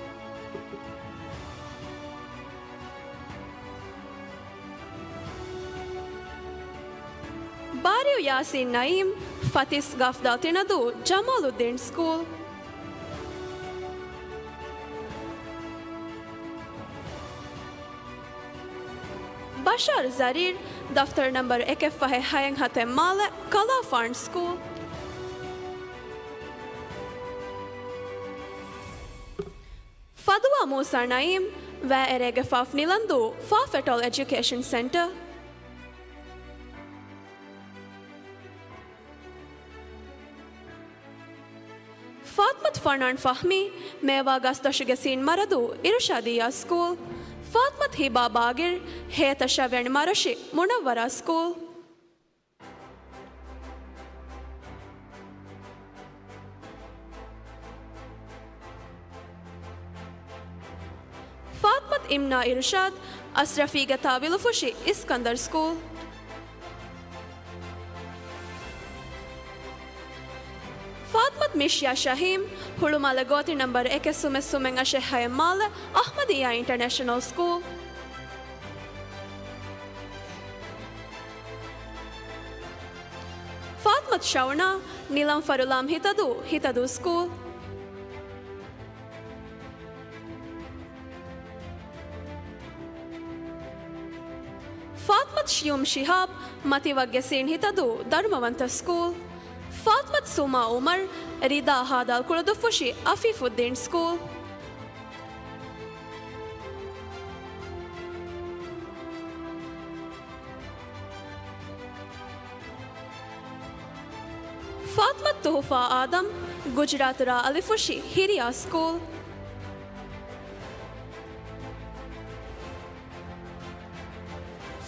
ބާރިއު ޔާސީން ނައީމް، ފަތިސް ގާފްދާލް ތިނަދޫ، ޖަމާލުއްދީން ސްކޫލް. ބަޝާރު ޒަރީރް، ދަފްތަރު ނަންބަރު އެކެއްފަހެއް ހައެއްހަތެއް މާލެ، ކަލާފާން ސްކޫލް. ފަދުވާ މޫސާ ނައީމް، ވައިއެރޭގެ ފާފް ނިލަންދޫ، ފާފް އެޓޯލް އެޖުކޭޝަން ސެންޓަރ. ފާތްމަތު ފަނާން ފަހްމީ، މޭވާ ގަސްދޮށުގެ ސީން މަރަދޫ، އިރުޝާދިއްޔާ ސްކޫލް. ފާތްމަތު ހިބާ ބާގިރް، ހޭތަށް ޝަވިޔަނި މަރޮށި، މުނައްވަރާ ސްކޫލް. ފާތްމަތު އިމްނާ އިރުޝާދް، އަސްރަފީގެ ތާވިލު ފުށި، އިސްކަންދަރު ސްކޫލް. ފާތްމަތު މިޝްޔާ ޝަހީމް، ހުޅުމާލެ ގޯތި ނަންބަރު އެކެއް ސުމެއް ސުމެއް އަށެއް ހައެއް މާލެ، އަޙްމަދިއްޔާ އިންޓަރނޭޝަނަލް ސްކޫލް. ފާތްމަތު ޝައުނާ، ނިލަންފަރު ލާމް ހިތަދޫ، ހިތަދޫ ސްކޫލް. ފާތްމަތު ޝިޔުމް ޝިހާބް، މަތިވައްގެ ސީން ހިތަދޫ، ދަރުމަވަންތަ ސްކޫލް. ފާތްމަތު ސުމާ އުމަރު، ރިދާ ހާދާލް ކުޅަދުއްފުށި، އަފީފުއްދީން ސްކޫލް. ފާތްމަތު ތުހުފާ އާދަމް، ގުޖުރާތު ރާ އަލިފުށި، ހިރިޔާ ސްކޫލް.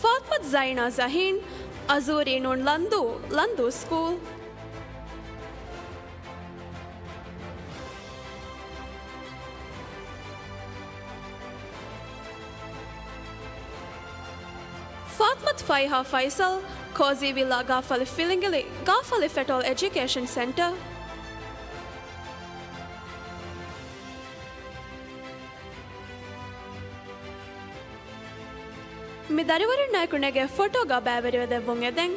ފާތްމަތު ޒައިނާ ޒަހީން، އަޒޫރީ ނޫން ލަންދޫ، ލަންދޫ ސްކޫލް. ފާތްމަތު ފައިހާ ފައިސަލް، ކޯޒީ ވިއްލާ ގާފަލި ފިލިނގިލި، ގާފަލި ފެޓޯލް އެޖުކޭޝަން ސެންޓަރ. މި ދަރިވަރުންނާއެކު ނެގޭ ފޮޓޯގަ ބައިވެރިވެ ދެއްވުން އެދެން.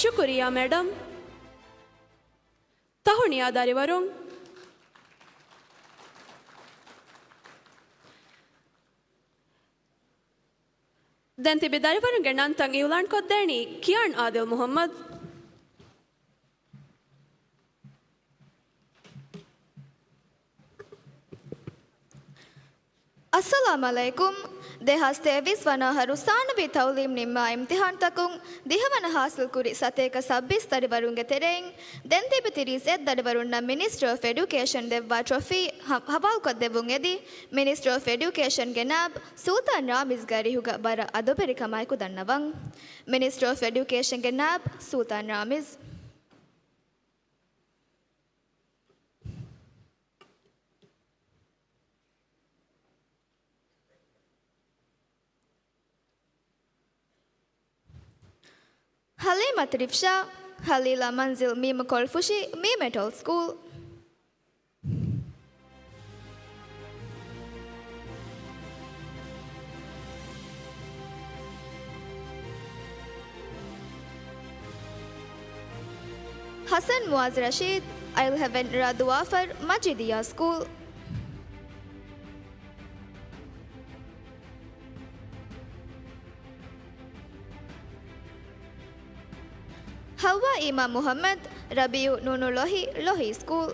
ޝުކުރިއްޔާ މެޑަމް. ތަހުނިޔާ ދަރިވަރުން. ދެން ތިބި ދަރިވަރުންގެ ނަންތައް އިއުލާންކޮށްދޭނީ ކިޔާން އާދިލް މުހައްމަދު. އައްސަލާމް ޢަލައިކުމް. ދެހާސް ތޭވީސް ވަނަ އަހަރު ސާނަވީ ތަޢުލީމް ނިންމާ އިމްތިޙާންތަކުން ދިހަވަނަ ޙާޞިލްކުރި ސަތޭކަ ސައްބީސް ދަރިވަރުންގެ ތެރެއިން ދެން ތިބި ތިރީސް އެއް ދަރިވަރުންނަށް މިނިސްޓްރީ އޮފް އެޑިއުކޭޝަން ދެއްވާ ޓްރޮފީ ހަ-، ހަވާލުކޮށްދެއްވުން އެދި، މިނިސްޓްރީ އޮފް އެޑިއުކޭޝަންގެ ނާއިބް ސުލްޠާން ރާމިޒްގެ އަރިހުގަ ވަރަށް އަދުބެރިކަމާއެކު ދަންނަވަން. މިނިސްޓްރީ އޮފް އެޑިއުކޭޝަންގެ ނާއިބް ސުލްޠާން ރާމިޒް. ޙަލީމަތު ރިފްޝާ، ޚަލީލާ މަންޒިލް މީމު ކޮޅުފުށި މީމެޓޯލް ސްކޫލް. ޙަސަން މުޢާޒް ރަޝީދު، އައިލްހެވެން ރ ދުވާފަރު މަޖީދިއްޔާ ސްކޫލް. ޙައްވާ އީމާ މުޙައްމަދު، ރަބީޢު ނޫނު ޅޮހި، ޅޮހި ސްކޫލް.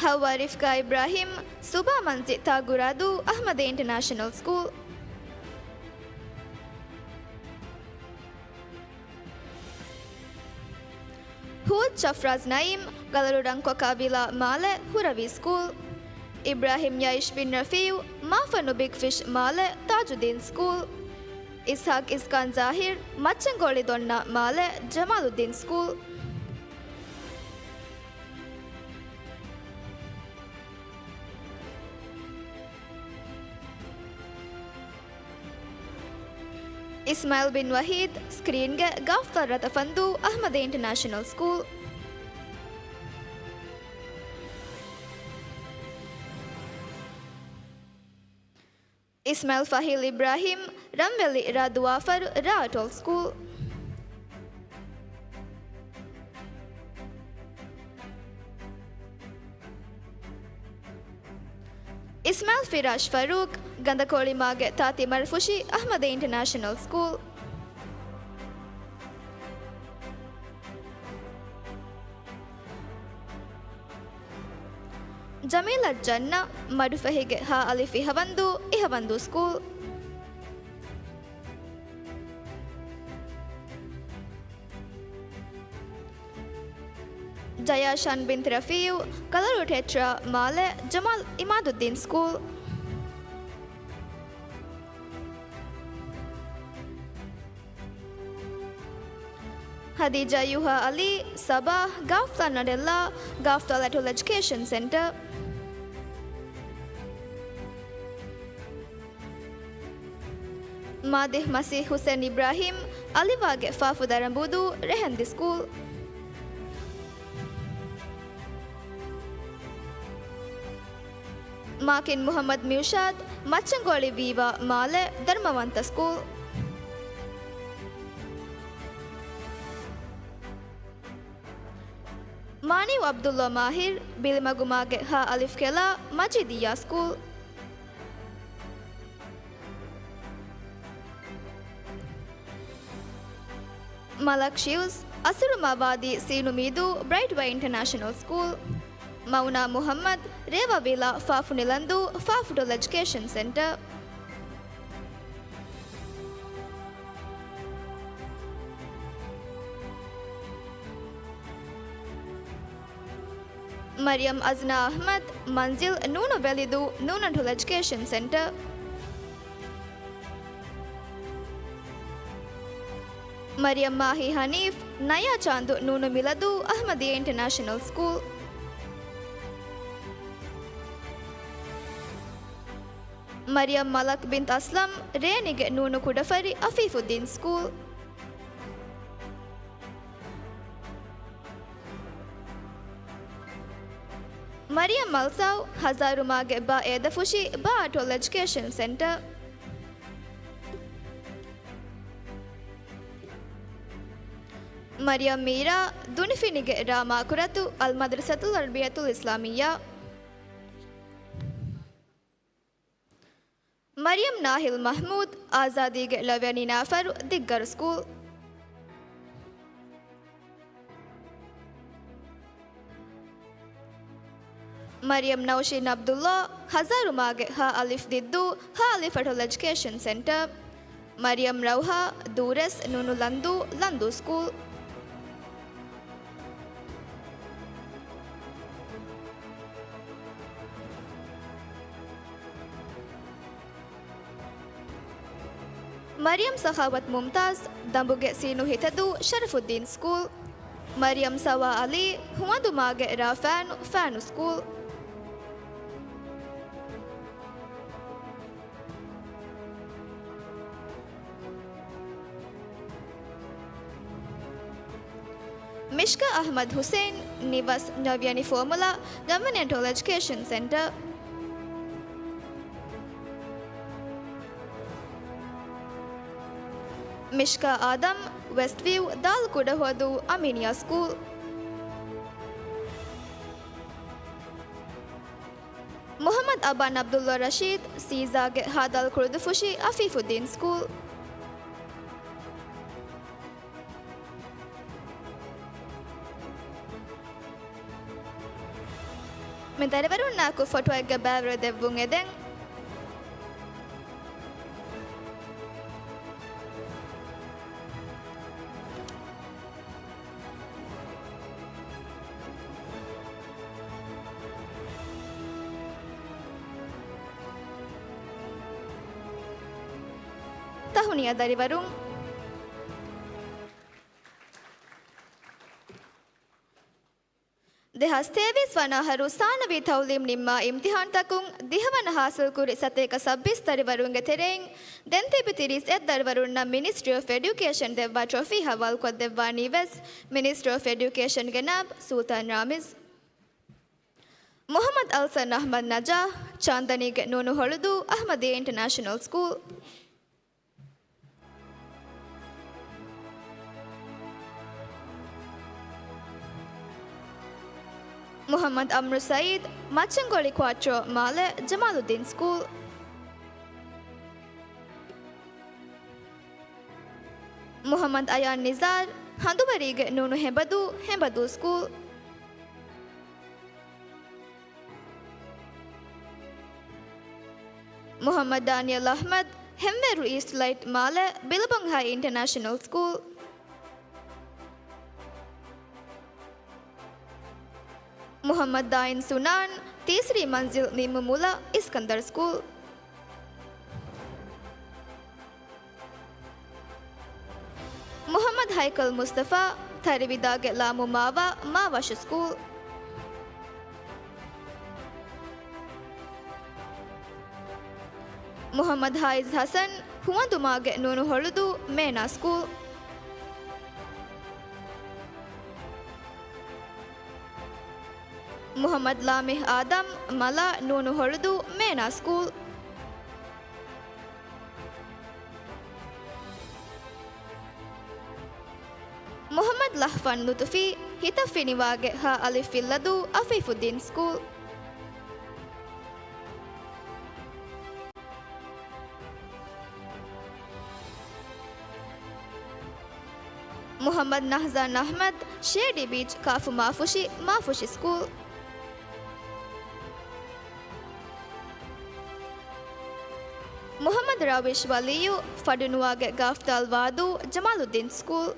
ޙައްވާ ރިފްކާ އިބްރާހީމް، ސުބާ މަންޒި ތާގުރާދޫ، އަޙްމަދިއްޔާ އިންޓަރނޭޝަނަލް ސްކޫލް. ހޫދް ޝަފްރާޒް ނައީމް، ގަލަޅު ރަންކޮކާ ވިލާ މާލެ، ހުރަވީ ސްކޫލް. އިބްރާހީމް ޔައިޝް ބިން ރަފީޢު، މާފަނު ބިގް ފިޝް މާލެ، ތާޖުއްދީން ސްކޫލް. އިސްޙާޤް އިސްކާން ޒާހިރު، މައްޗަންގޮޅި ދޮންނާ މާލެ، ޖަމާލުއްދީން ސްކޫލް. އިސްމާޢީލް ބިން ވަޙީދު، ސްކްރީންގެ ގައުފްތާ ރަތަފަންދޫ، އަޙްމަދިއްޔާ އިންޓަރނޭޝަނަލް ސްކޫލް. އިސްމާޢީލް ފަހީލް އިބްރާހީމް، ރަންވެލި ރ ދުވާފަރު، ރ އަޓޯލް ސްކޫލް. އިސްމާޢީލް ފިރާޝް ފަރޫޤް، ގަނދަކޮޅިމާގެ ތާތި މަރުފުށި، އަޙްމަދިއްޔާ އިންޓަރނޭޝަނަލް ސްކޫލް. ޖަމީލަތު ޖަންނަތު، މަޑުފަހިގެ ހ އަލިފް އިހަވަންދޫ، އިހަވަންދޫ ސްކޫލް. ޖަޔާޝާން ބިންތު ރަފީޢު، ކަލަރު ޓެޓްރާ މާލެ، ޖަމާލް އިމާދުއްދީން ސްކޫލް. ހަދީޖާ ޔުހާ އަލީ، ސަބާ، ގައުފްތާ ނަޑެއްލާ، ގައުފްތާ ލެޓްރަލް އެޖުކޭޝަން ސެންޓަރ. މާދިހް މަސީޙް ޙުސެން އިބްރާހީމް، އަލިވާގެ ފާފު ދަރަނބޫދޫ، ރެހެންދި ސްކޫލް. މާކިން މުޙައްމަދު މިއުޝާދު، މައްޗަންގޮޅި ވީވާ މާލެ، ދަރުމަވަންތަ ސްކޫލް. މާނިއު ޢަބްދުﷲ މާހިރު، ބިލިމަގުމާގެ ހ އަލިފް ކެލާ، މަޖީދިއްޔާ ސްކޫލް. މަލަކް ޝިއުޒް، އަސުރުމާ ވާދީ ސީނު މީދޫ، ބްރައިޓް ވޭ އިންޓަރނޭޝަނަލް ސްކޫލް. މައުނާ މުޙައްމަދު، ރޭވަ ވިލާ، ފާފު ނިލަންދޫ، ފާފު ޓުލް އެޖުކޭޝަން ސެންޓަރ. މަރިޔަމް އަޒްނާ އަޙްމަދު، މަންޒިލް، ނޫނު ވެލިދޫ، ނޫނު ޓުލް އެޖުކޭޝަން ސެންޓަރ. މަރިޔަމް މާހި ހަނީފް، ނަޔާ ޗާނދު، ނޫނު މިލަދޫ، އަޙްމަދިއްޔާ އިންޓަރނޭޝަނަލް ސްކޫލް. މަރިޔަމް މަލަކް ބިންތު އަސްލަމް، ރޭނިގެ ނޫނު ކުޑަފަރި، އަފީފުއްދީން ސްކޫލް. މަރިޔަމް މަލްސާވް، ހަޒާރުމާގެ ބަ އޭދަފުށި ބަ އަޓޮޅު އެޖުކޭޝަން ސެންޓަރ. މަރިޔަމް މީރާ، ދުނިފިނިގެ ރާ މާކުރަތު އަލް މަދްރަސަތުލް ޢަރަބިއްޔަތުލް އިސްލާމިއްޔާ. މަރިޔަމް ނާހިލް މަޙްމޫދު، އާޒާދީގެ ޅަވަޔަށް ނިނާފަރު ދިއްގަރު ސްކޫލް. މަރިޔަމް ނައުޝީން ޢަބްދުﷲ، ހަޒާރުމާގެ ހަ އަލިފް ދިއްދޫ ހަ އަލިފް އަޓޮޅު އެޖުކޭޝަން ސެންޓަރ. މަރިޔަމް ރައުހާ، ދޫރަސް ނޫނު ލަންދޫ، ލަންދޫ ސްކޫލް. މަރިޔަމް ސަޚާވަތް މުމްތާޒް، ދަނބުގެ ސީނު ހިތަދޫ، ޝަރަފުއްދީން ސްކޫލް. މަރިޔަމް ސަވާ ޢަލީ، ހުވަނދުމާގެ ރާ ފާނު، ފާނު ސްކޫލް. މިޝްކާ އަޙްމަދު ޙުސެއިން، ނިވަސް ނަވިޔަނި ފޯމުލާ، ގަވަރންމަންޓް އެޖުކޭޝަން ސެންޓަރ. މިޝްކާ އާދަމް، ވެސްޓްވިއު، ދާލް ކުޑަހުވަދޫ، އަމީނިއާ ސްކޫލް. މުޙައްމަދު އަބާން ޢަބްދުﷲ ރަޝީދު، ސީޒާގެ ހަ ދާލް ކުޅުދުފުށި، އަފީފުއްދީން ސްކޫލް. މި ދަރިވަރުންނާއެކު ފޮޓޯއެއްގަ ބައިވެރިވެ ދެއްވުން އެދެން. ތަހުނިޔާ ދަރިވަރުން. ދެހާސް ތޭވީސް ވަނަ އަހަރު ސާނަވީ ތަޢުލީމް ނިންމާ އިމްތިޙާންތަކުން ދިހަވަނަ ޙާޞިލްކުރި ސަތޭކަ ސައްބީސް ދަރިވަރުންގެ ތެރެއިން ދެން ތިބި ތިރީސް އެއް ދަރިވަރުންނަށް މިނިސްޓްރީ އޮފް އެޑިއުކޭޝަން ދެއްވާ ޓްރޮފީ ޙަވާލުކޮށްދެއްވާނީ ވެސް މިނިސްޓްރީ އޮފް އެޑިއުކޭޝަންގެ ނާއިބު ސުލްޠާން ރާމިޒް. މުޙައްމަދު އަލްސަން އަޙްމަދު ނަޖާޙް، ޗާންދަނީގެ ނޫނު ހޮޅުދޫ އަޙްމަދިއްޔާ އިންޓަރނޭޝަނަލް ސްކޫލް. މުޙައްމަދު އަމްރު ސައީދު، މައްޗަންގޮޅި ކުއާޓްރޯ މާލެ، ޖަމާލުއްދީން ސްކޫލް. މުޙައްމަދު އަޔާން ނިޒާރު، ހަނދުވަރީގެ ނޫނު ހެނބަދޫ، ހެނބަދޫ ސްކޫލް. މުޙައްމަދު ޑާނިއަލް އަޙްމަދު، ހެންވޭރު އީސްޓް ލައިޓް މާލެ، ބިލްބޮންގް ހައި އިންޓަރނޭޝަނަލް ސްކޫލް. މުޙައްމަދު ދާއިން ސުނާން، ތީސްރީ މަންޒިލް ނިންމުމުލައް، އިސްކަންދަރު ސްކޫލް. މުޙައްމަދު ހައިކަލް މުޞްޠަފާ، ތަރިވިދާގެ ލާމު މާވާ، މާވަށު ސްކޫލް. މުޙައްމަދު ހާއިޒް ޙަސަން، ހުވަނދުމާގެ ނޫނު ހޮޅުދޫ، މޭނާ ސްކޫލް. މުޙައްމަދު ލާމިޙް އާދަމް، މަލާ، ނޫނު ހޮޅުދޫ، މޭނާ ސްކޫލް. މުޙައްމަދު ލަހްފާން ލުޠުފީ، ހިތަށް ފިނިވާގެ ހަ އަލިފް ފިއްލަދޫ، އަފީފުއްދީން ސްކޫލް. މުޙައްމަދު ނަހްޒާން އަޙްމަދު، ޝޭޑީ ބީޗް، ކާފު މާފުށި، މާފުށި ސްކޫލް. މުޙައްމަދު ރާވިޝް ވަލީއު، ފަޑުނުވާގެ ގާފްދާލް ވާދޫ، ޖަމާލުއްދީން ސްކޫލް.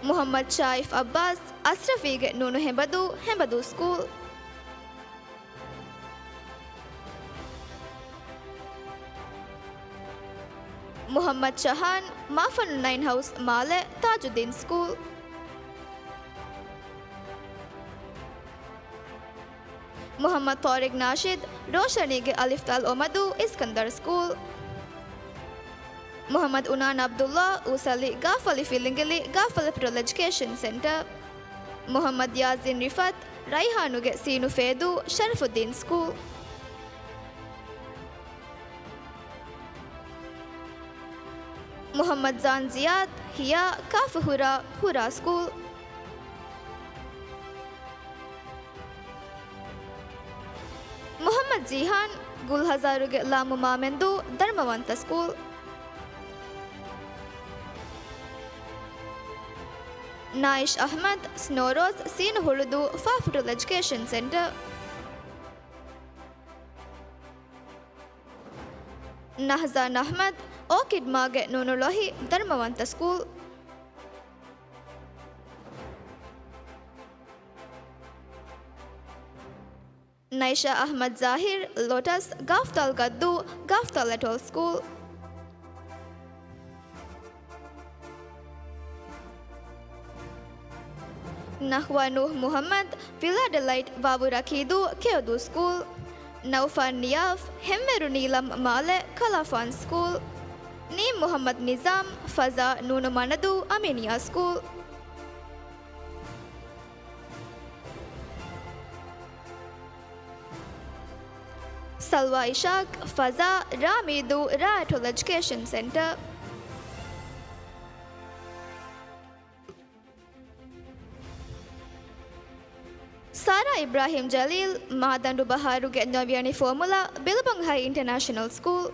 މުޙައްމަދު ޝާއިފް އައްބާސް، އަސްރަފީގެ ނޫނު ހެނބަދޫ، ހެނބަދޫ ސްކޫލް. މުޙައްމަދު ޝަހާން، މާފަންނު ނައިން ހައުސް މާލެ، ތާޖުއްދީން ސްކޫލް. މުޙައްމަދު ޠާރިޤް ނާޝިދު، ރޯޝަނީގެ އަލިފްދާލް އޮމަދޫ، އިސްކަންދަރު ސްކޫލް. މުޙައްމަދު އުނާން ޢަބްދުﷲ، އުސަލި، ގާފަލި ފިލިނގިލި، ގާފަލި ޕްރޮލް އެޖުކޭޝަން ސެންޓަރ. މުޙައްމަދު ޔާޒީން ރިފްޢަތު، ރައިޙާނުގެ ސީނު ފޭދޫ، ޝަރަފުއްދީން ސްކޫލް. މުޙައްމަދު ޒާން ޒިޔާދު، ހިޔާ، ކާފު ހުރާ، ހުރާ ސްކޫލް. މުޙައްމަދު ޖީހާން، ގުލްހަޒާރުގެ ލާމު މާމެންދޫ، ދަރުމަވަންތަ ސްކޫލް. ނާއިޝް އަޙްމަދު، ސްނޯރޯޒް، ސީނު ހުޅުދޫ، ފާފުޓުލް އެޖުކޭޝަން ސެންޓަރ. ނަހްޒާން އަޙްމަދު، އޯކިޑް މާގެ ނޫނު ޅޮހި، ދަރުމަވަންތަ ސްކޫލް. ނައިޝާ އަޙްމަދު ޒާހިރު، ލޮޓަސް، ގާފްތާލް ގައްދޫ، ގާފްތާލް އެޓޯލް ސްކޫލް. ނަހްވާ ނޫހް މުޙައްމަދު، ވިލާޑެ ލައިޓް، ވާވު ރަކީދޫ، ކެޔޮދޫ ސްކޫލް. ނައުފާން ނިޔާފް، ހެންވޭރު ނީލަމް މާލެ، ކަލާފާން ސްކޫލް. ނީމް މުޙައްމަދު ނިޒާމް، ފަޒާ، ނޫނު މަނަދޫ، އަމީނިއާ ސްކޫލް. ސަލްވާ އިޝާޤް، ފަޒާ، ރާމީދޫ، ރާއެޓޯލް އެޖުކޭޝަން ސެންޓަރ. ސާރާ އިބްރާހިމް ޖަލީލް، މާދަނޑު ބަހާރުގެ ނޮވިޔަނި ފޯމުލާ، ބިލްބޮންގް ހައި އިންޓަރނޭޝަނަލް ސްކޫލް.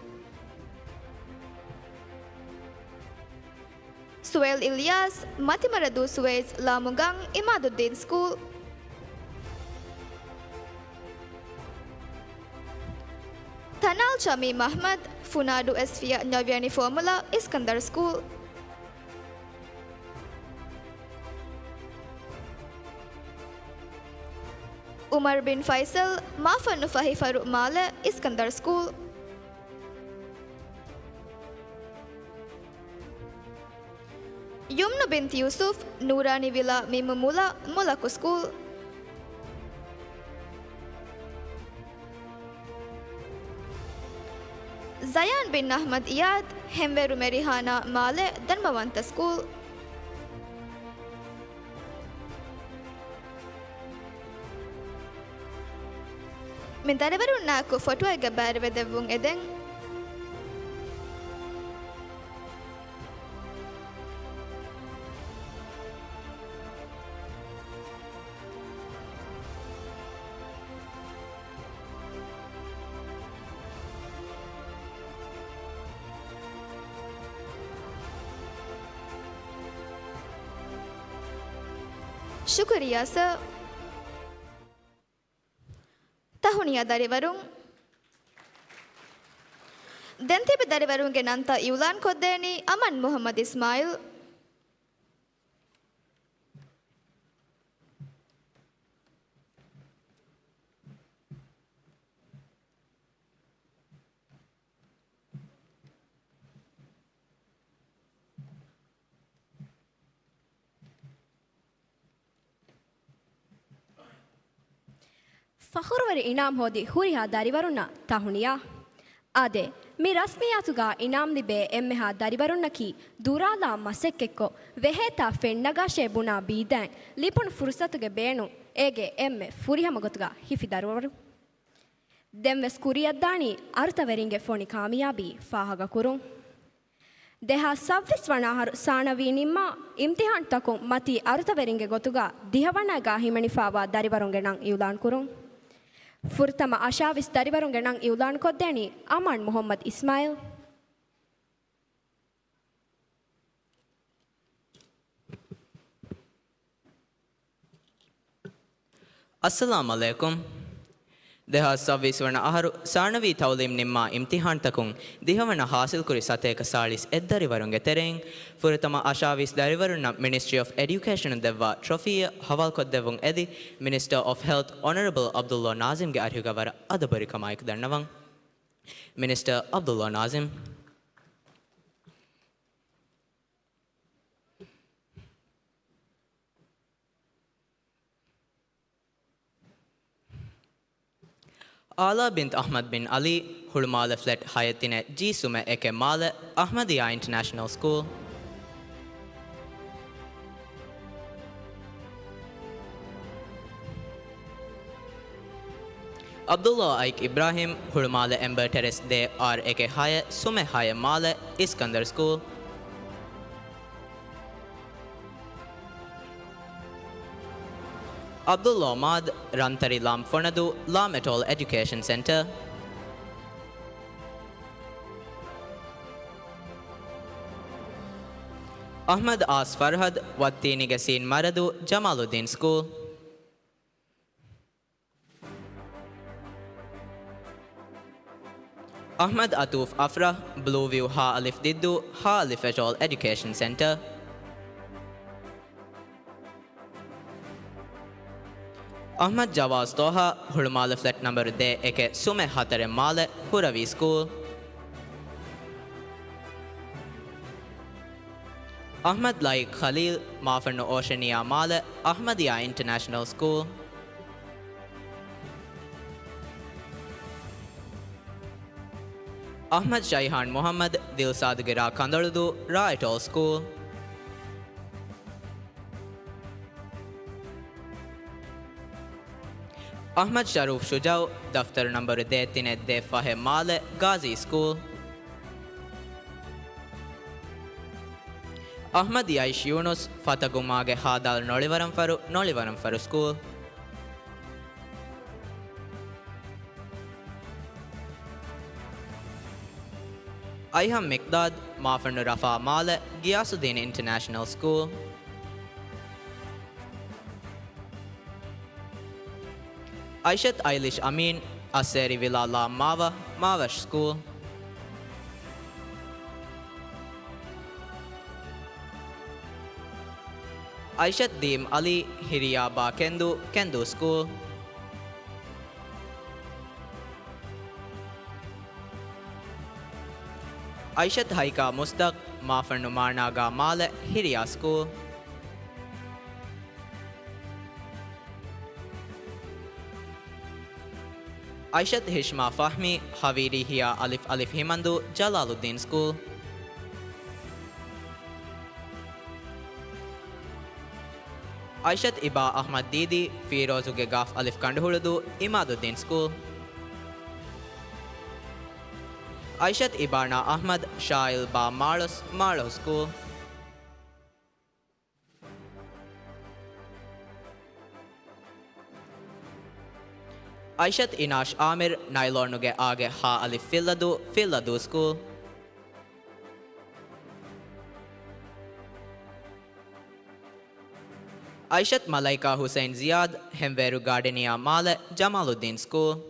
ސުވައިލް އިލްޔާސް، މަތިމަރަދޫ ސުވައިޒް، ލާމުގަން، އިމާދުއްދީން ސްކޫލް. ތަނާލް ޝަމީމް އަޙްމަދު، ފުނާޑު އެސްފިޔަ ނޮވިޔަނި ފޯމުލާ، އިސްކަންދަރު ސްކޫލް. އުމަރު ބިން ފައިސަލް، މާފަންނު ފަހި ފަރު މާލެ، އިސްކަންދަރު ސްކޫލް. ޔުމްނު ބިންތު ޔޫސުފް، ނޫރާނީ ވިލާ މިމު މުލަ، މުލަކު ސްކޫލް. ޒަޔާން ބިން އަޙްމަދު އިޔާދު، ހެންވޭރު މެރިހާނާ މާލެ، ދަރުމަވަންތަ ސްކޫލް. މި ދަރިވަރުންނާއެކު ފޮޓޯއެއްގަ ބައިވެރިވެދެއްވުން އެދެން. ޝުކުރިއްޔާ ސަރ. ތަހުނިޔާ ދަރިވަރުން. ދެން ތިބި ދަރިވަރުންގެ ނަންތައް އިއުލާންކޮށްދޭނީ އަމާން މުޙައްމަދު އިސްމާއިލް. ފަޚުރުވެރި އިނާމް ހޯދި ހުރިހާ ދަރިވަރުންނަށް ތަހުނިޔާ. އާދެ، މި ރަސްމިއްޔާތުގަ އިނާމް ލިބޭ އެންމެހާ ދަރިވަރުންނަކީ ދުރާލާ މަސައްކަތްކޮށް، ވެހޭތާ ފެންނަގާށޭ ބުނާ ބީދާއިން ލިބުނު ފުރުސަތުގެ ބޭނުން އޭގެ އެންމެ ފުރިހަމަ ގޮތުގަ ހިފި ދަރިވަރުން. ދެންވެސް ކުރިއަށްދާނީ އަރުތަވެރިންގެ ފޮނި ކާމިޔާބީ ފާހަގަކުރުން. ދެހާސް ސައްބީސް ވަނަ އަހަރު ސާނަވީ ނިންމާ އިމްތިހާންތަކުން މަތީ އަރުތަވެރިންގެ ގޮތުގަ ދިހަވަނައިގާ ހިމެނިފާވާ ދަރިވަރުންގެ ނަން އިއުލާންކުރުން. ފުރަތަމަ އަށާވީސް ދަރިވަރުންގެ ނަން އިއުލާންކޮށްދޭނީ އަމާން މުޙައްމަދު އިސްމާއިލް. އައްސަލާމް ޢަލައިކުމް. ދެހާސް ސައްބީސް ވަނަ އަހަރު ސާނަވީ ތަޢުލީމް ނިންމާ އިމްތިޙާންތަކުން ދިހަވަނަ ޙާޞިލްކުރި ސަތޭކަ ސާޅީސް އެއް ދަރިވަރުންގެ ތެރެއިން ފުރަތަމަ އަށާވީސް ދަރިވަރުންނަށް މިނިސްޓްރީ އޮފް އެޑިއުކޭޝަނުން ދެއްވާ ޓްރޮފީއަށް ޙަވާލުކޮށްދެއްވުން އެދި، މިނިސްޓަރ އޮފް ހެލްތް އޮނަރަބަލް ޢަބްދުﷲ ނާޒިމްގެ އަރިހުގަ ވަރަށް އަދަބުވެރިކަމާއެކު ދަންނަވަން. މިނިސްޓަރ ޢަބްދުﷲ ނާޒިމް. އާލާ ބިންތު އަޙްމަދު ބިން ޢަލީ، ހުޅުމާލެ ފްލެޓް ހައެއް ތިނެއް ޖީ ސުމެއް އެކެއް މާލެ، އަޙްމަދިއްޔާ އިންޓަރނޭޝަނަލް ސްކޫލް. ޢަބްދުﷲ އައިކް އިބްރާހިމް، ހުޅުމާލެ އެމްބަރ ޓެރެސް ދޭ އާރް އެކެއް ހައެއް ސުމެއް ހައެއް މާލެ، އިސްކަންދަރު ސްކޫލް. ޢަބްދުﷲ މާދް، ރަންތަރި ލާމް ފޮނަދޫ، ލާމް އެޓޯލް އެޑިއުކޭޝަން ސެންޓަރ. އަޙްމަދު އާސް ފަރްހަދު، ވައްތީނީގެ ސީން މަރަދޫ، ޖަމާލުއްދީން ސްކޫލް. އަޙްމަދު އަތޫފް އަފްރަޙް، ބްލޫ ވިއު ހާ އަލިފް ދިއްދޫ، ހާ އަލިފް އެޓޯލް އެޑިއުކޭޝަން ސެންޓަރ. އަޙްމަދު ޖަވާޒް ޠާހާ، ހުޅުމާލެ ފްލެޓް ނަންބަރު ދޭއް އެކެއް ސުމެއް ހަތަރެއް މާލެ، ހުރަވީ ސްކޫލް. އަޙްމަދު ލައިޤް ޚަލީލް، މާފަންނު އޯޝަނިއާ މާލެ، އަޙްމަދިއްޔާ އިންޓަރނޭޝަނަލް ސްކޫލް. އަޙްމަދު ޝައިހާން މުޙައްމަދު، ދިލްޝާދުގެ ރާ ކަނދަޅުދޫ، ރާ އެޓޯލް ސްކޫލް. އަޙްމަދު ޝަރޫފް ޝުޖާޢު، ދަފްތަރު ނަންބަރު ދޭއް ތިނެއް ދޭއް ފަހެއް މާލެ، ގާޒީ ސްކޫލް. އަޙްމަދު ޔައިޝް ޔޫނުސް، ފަތަގުމާގެ ހާދާލް ނޮޅިވަރަންފަރު، ނޮޅިވަރަންފަރު ސްކޫލް. އައިހަން މިޤްދާދު، މާފަންނު ރަފާ މާލެ، ޣިޔާސުއްދީން އިންޓަރނޭޝަނަލް ސްކޫލް. އައިޝަތު އައިލިޝް އަމީން، އައްސޭރި ވިލާ ލާމް މާވަށް، މާވަށް ސްކޫލް. އައިޝަތު ދީމް އަލީ، ހިރިޔާ ބާ ކެންދޫ، ކެންދޫ ސްކޫލް. އައިޝަތު ހައިކާ މުޞްދަޤް، މާފަންނު މާނާގާ މާލެ، ހިރިޔާ ސްކޫލް. އައިޝަތު ހިޝްމާ ފަހްމީ، ހަވީރީ ހިޔާ އަލިފް އަލިފް ހިމަންދޫ، ޖަލާލުއްދީން ސްކޫލް. އައިޝަތު އިބާ އަޙްމަދު ދީދީ، ފީރޯޒުގެ ގާފް އަލިފް ކަނޑުހުޅުދޫ، އިމާދުއްދީން ސްކޫލް. އައިޝަތު އިބާނާ އަޙްމަދު، ޝާއިލް ބާ މާޅޮސް، މާޅޮހު ސްކޫލް. އައިޝަތު އިނާޝް އާމިރު، ނައިލޯނުގެ އާގެ ހާ އަލިފް ފިއްލަދޫ، ފިއްލަދޫ ސްކޫލް. އައިޝަތު މަލައިކާ ހުސައިން ޒިޔާދު، ހެންވޭރު ގާޑެނިއާ މާލެ، ޖަމާލުއްދީން ސްކޫލް.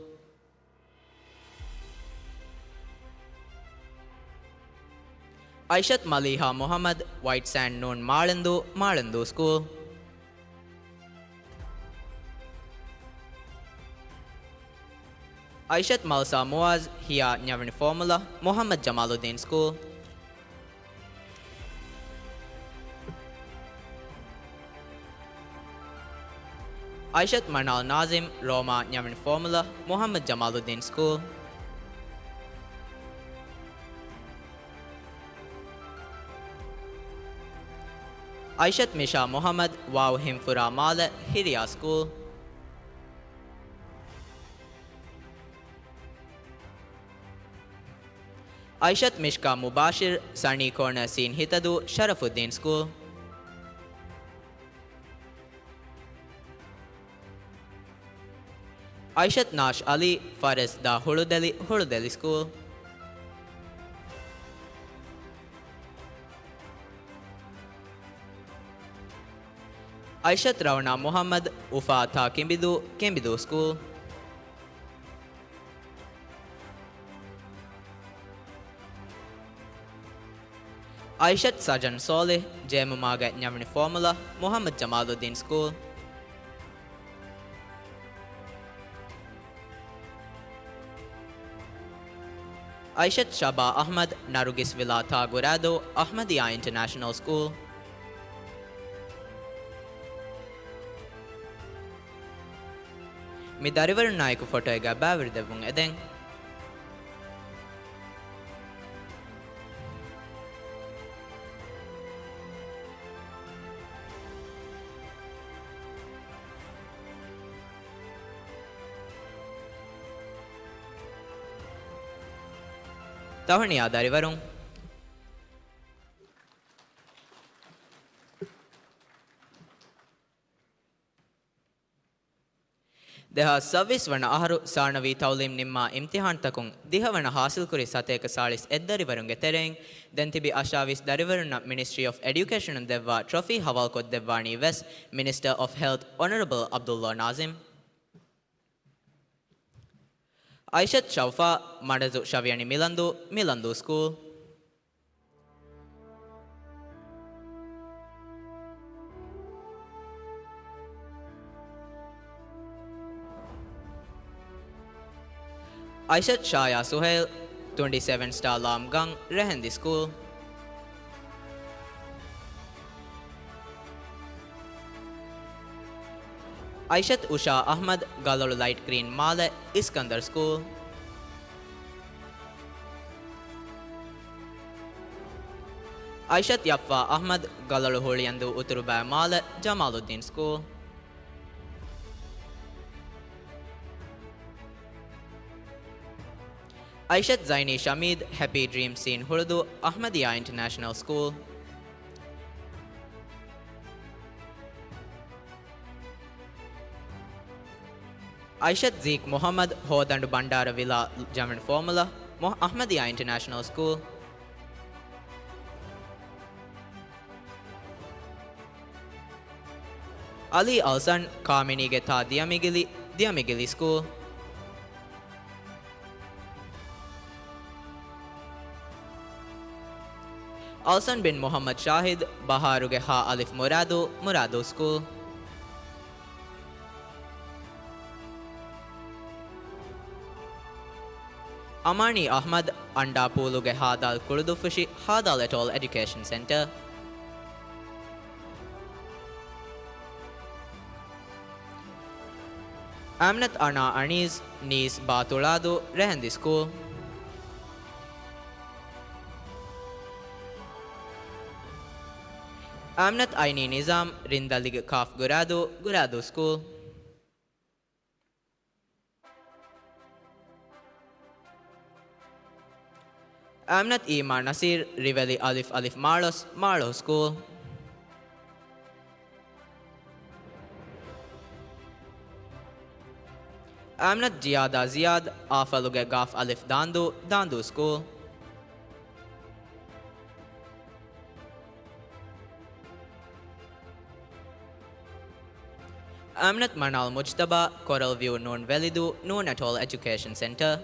އައިޝަތު މަލީހާ މުޙައްމަދު، ވައިޓް ސޭންޑް ނޫން މާޅެންދޫ، މާޅެންދޫ ސްކޫލް. އައިޝަތު މަލްސާ މުޢާޒް، ހިޔާ ނިޔަވަނި ފޯމުލާ، މުޙައްމަދު ޖަމާލުއްދީން ސްކޫލް. އައިޝަތު މަނާލް ނާޒިމް، ރޯމާ ނިޔަވަނި ފޯމުލާ، މުޙައްމަދު ޖަމާލުއްދީން ސްކޫލް. އައިޝަތު މިޝާ މުޙައްމަދު، ވާވު ހިންފުރާ މާލެ، ހިރިޔާ ސްކޫލް. އައިޝަތު މިޝްކާ މުބާޝިރު، ސަނީ ކޯނަރ ސީން ހިތަދޫ، ޝަރަފުއްދީން ސްކޫލް. އައިޝަތު ނާޝް އަލީ، ފަރެސް ދާ ހުޅުދެލި، ހުޅުދެލި ސްކޫލް. އައިޝަތު ރައުނާ މުޙައްމަދު، އުފާ ތާ ކިނބިދޫ، ކިނބިދޫ ސްކޫލް. އައިޝަތު ސަޖަން ސޯލިހް، ޖޭމުމާގެ ނިޔަވަނި ފޯމުލާ، މުޙައްމަދު ޖަމާލުއްދީން ސްކޫލް. އައިޝަތު ޝަބާ އަޙްމަދު، ނަރުގިސް ވިލާ ތާ ގުރާދޫ، އަޙްމަދިއްޔާ އިންޓަރނޭޝަނަލް ސްކޫލް. މި ދަރިވަރުންނާއެކު ފޮޓޯއެއްގަ ބައިވެރިދެއްވުން އެދެން. ތަހުނިޔާ ދަރިވަރުން. ދެހާސް ސައްބީސް ވަނަ އަހަރު ސާނަވީ ތައުލީމް ނިންމާ އިމްތިހާންތަކުން ދިހަވަނަ ހާސިލްކުރި ސަތޭކަ ސާޅީސް އެއް ދަރިވަރުންގެ ތެރެއިން ދެން ތިބި އަށާވީސް ދަރިވަރުންނަށް މިނިސްޓްރީ އޮފް އެޑިއުކޭޝަނުން ދެއްވާ ޓްރޮފީ ހަވާލުކޮށްދެއްވާނީ ވެސް މިނިސްޓަރ އޮފް ހެލްތް އޮނަރަބަލް އަބްދުﷲ ނާޒިމް. އައިޝަތް ޝައުފާ، މަނަޒު ޝަވިޔަނި މިލަންދޫ، މިލަންދޫ ސްކޫލް. އައިޝަތް ޝާޔާ ސުހައިލް، ޓްވެންޓީ ސެވެން ސްޓާ ލާމްގަން، ރެހެންދި ސްކޫލް. އައިޝަތް އުޝާ އަޙްމަދު، ގަލޮޅު ލައިޓް ގްރީން މާލެ، އިސްކަންދަރު ސްކޫލް. އައިޝަތް ޔަފްފާ އަޙްމަދު، ގަލޮޅު ހުޅިއަނދޫ އުތުރުބައި މާލެ، ޖަމާލުއްދީން ސްކޫލް. އައިޝަތް ޒައިނީ ޝަމީދު، ހެޕީ ޑްރީމް ސީން ހުޅުދޫ، އަޙްމަދިއްޔާ އިންޓަރނޭޝަނަލް ސްކޫލް. އައިޝަތް ޒީކް މުޙައްމަދު، ހޯދަނޑު ބަންޑާރަ ވިލާ، ޖަމްއި ފޯމުލާ، މު-، އަޙްމަދިއްޔާ އިންޓަރނޭޝަނަލް ސްކޫލް. އަލީ އަލްސަން، ކާމިނީގެ ތާ ދިޔަމިގިލި، ދިޔަމިގިލި ސްކޫލް. އަލްސަން ބިން މުޙައްމަދު ޝާހިދު، ބަހާރުގެ ހާ އަލިފް މުރާދޫ، މުރާދޫ ސްކޫލް. އަމާނީ އަޙްމަދު، އަންޑާ ޕޫލުގެ ހާދާލް ކުޅުދުއްފުށި، ހާދާލް އެޓޯލް އެޑިއުކޭޝަން ސެންޓަރ. އާމިނަތު އަނާ އަނީސް، ނީސް ބާ ތުޅާދޫ، ރެހެންދި ސްކޫލް. އާމިނަތު އައިނީ ނިޒާމް، ރިންދަލިގެ ކާފް ގުރާދޫ، ގުރާދޫ ސްކޫލް. އާމިނަތު އީމާ ނަސީރު، ރިވެލި އަލިފް އަލިފް މާޅޮސް، މާޅޮހު ސްކޫލް. އާމިނަތު ޒިޔާދާ ޒިޔާދު، އާފަލުގެ ގާފް އަލިފް ދާންދޫ، ދާންދޫ ސްކޫލް. އާމިނަތު މަނާލް މުޖްތަބާ، ކޮރަލް ވިއު ނޫން ވެލިދޫ، ނޫން އެޓޯލް އެޖުކޭޝަން ސެންޓަރ.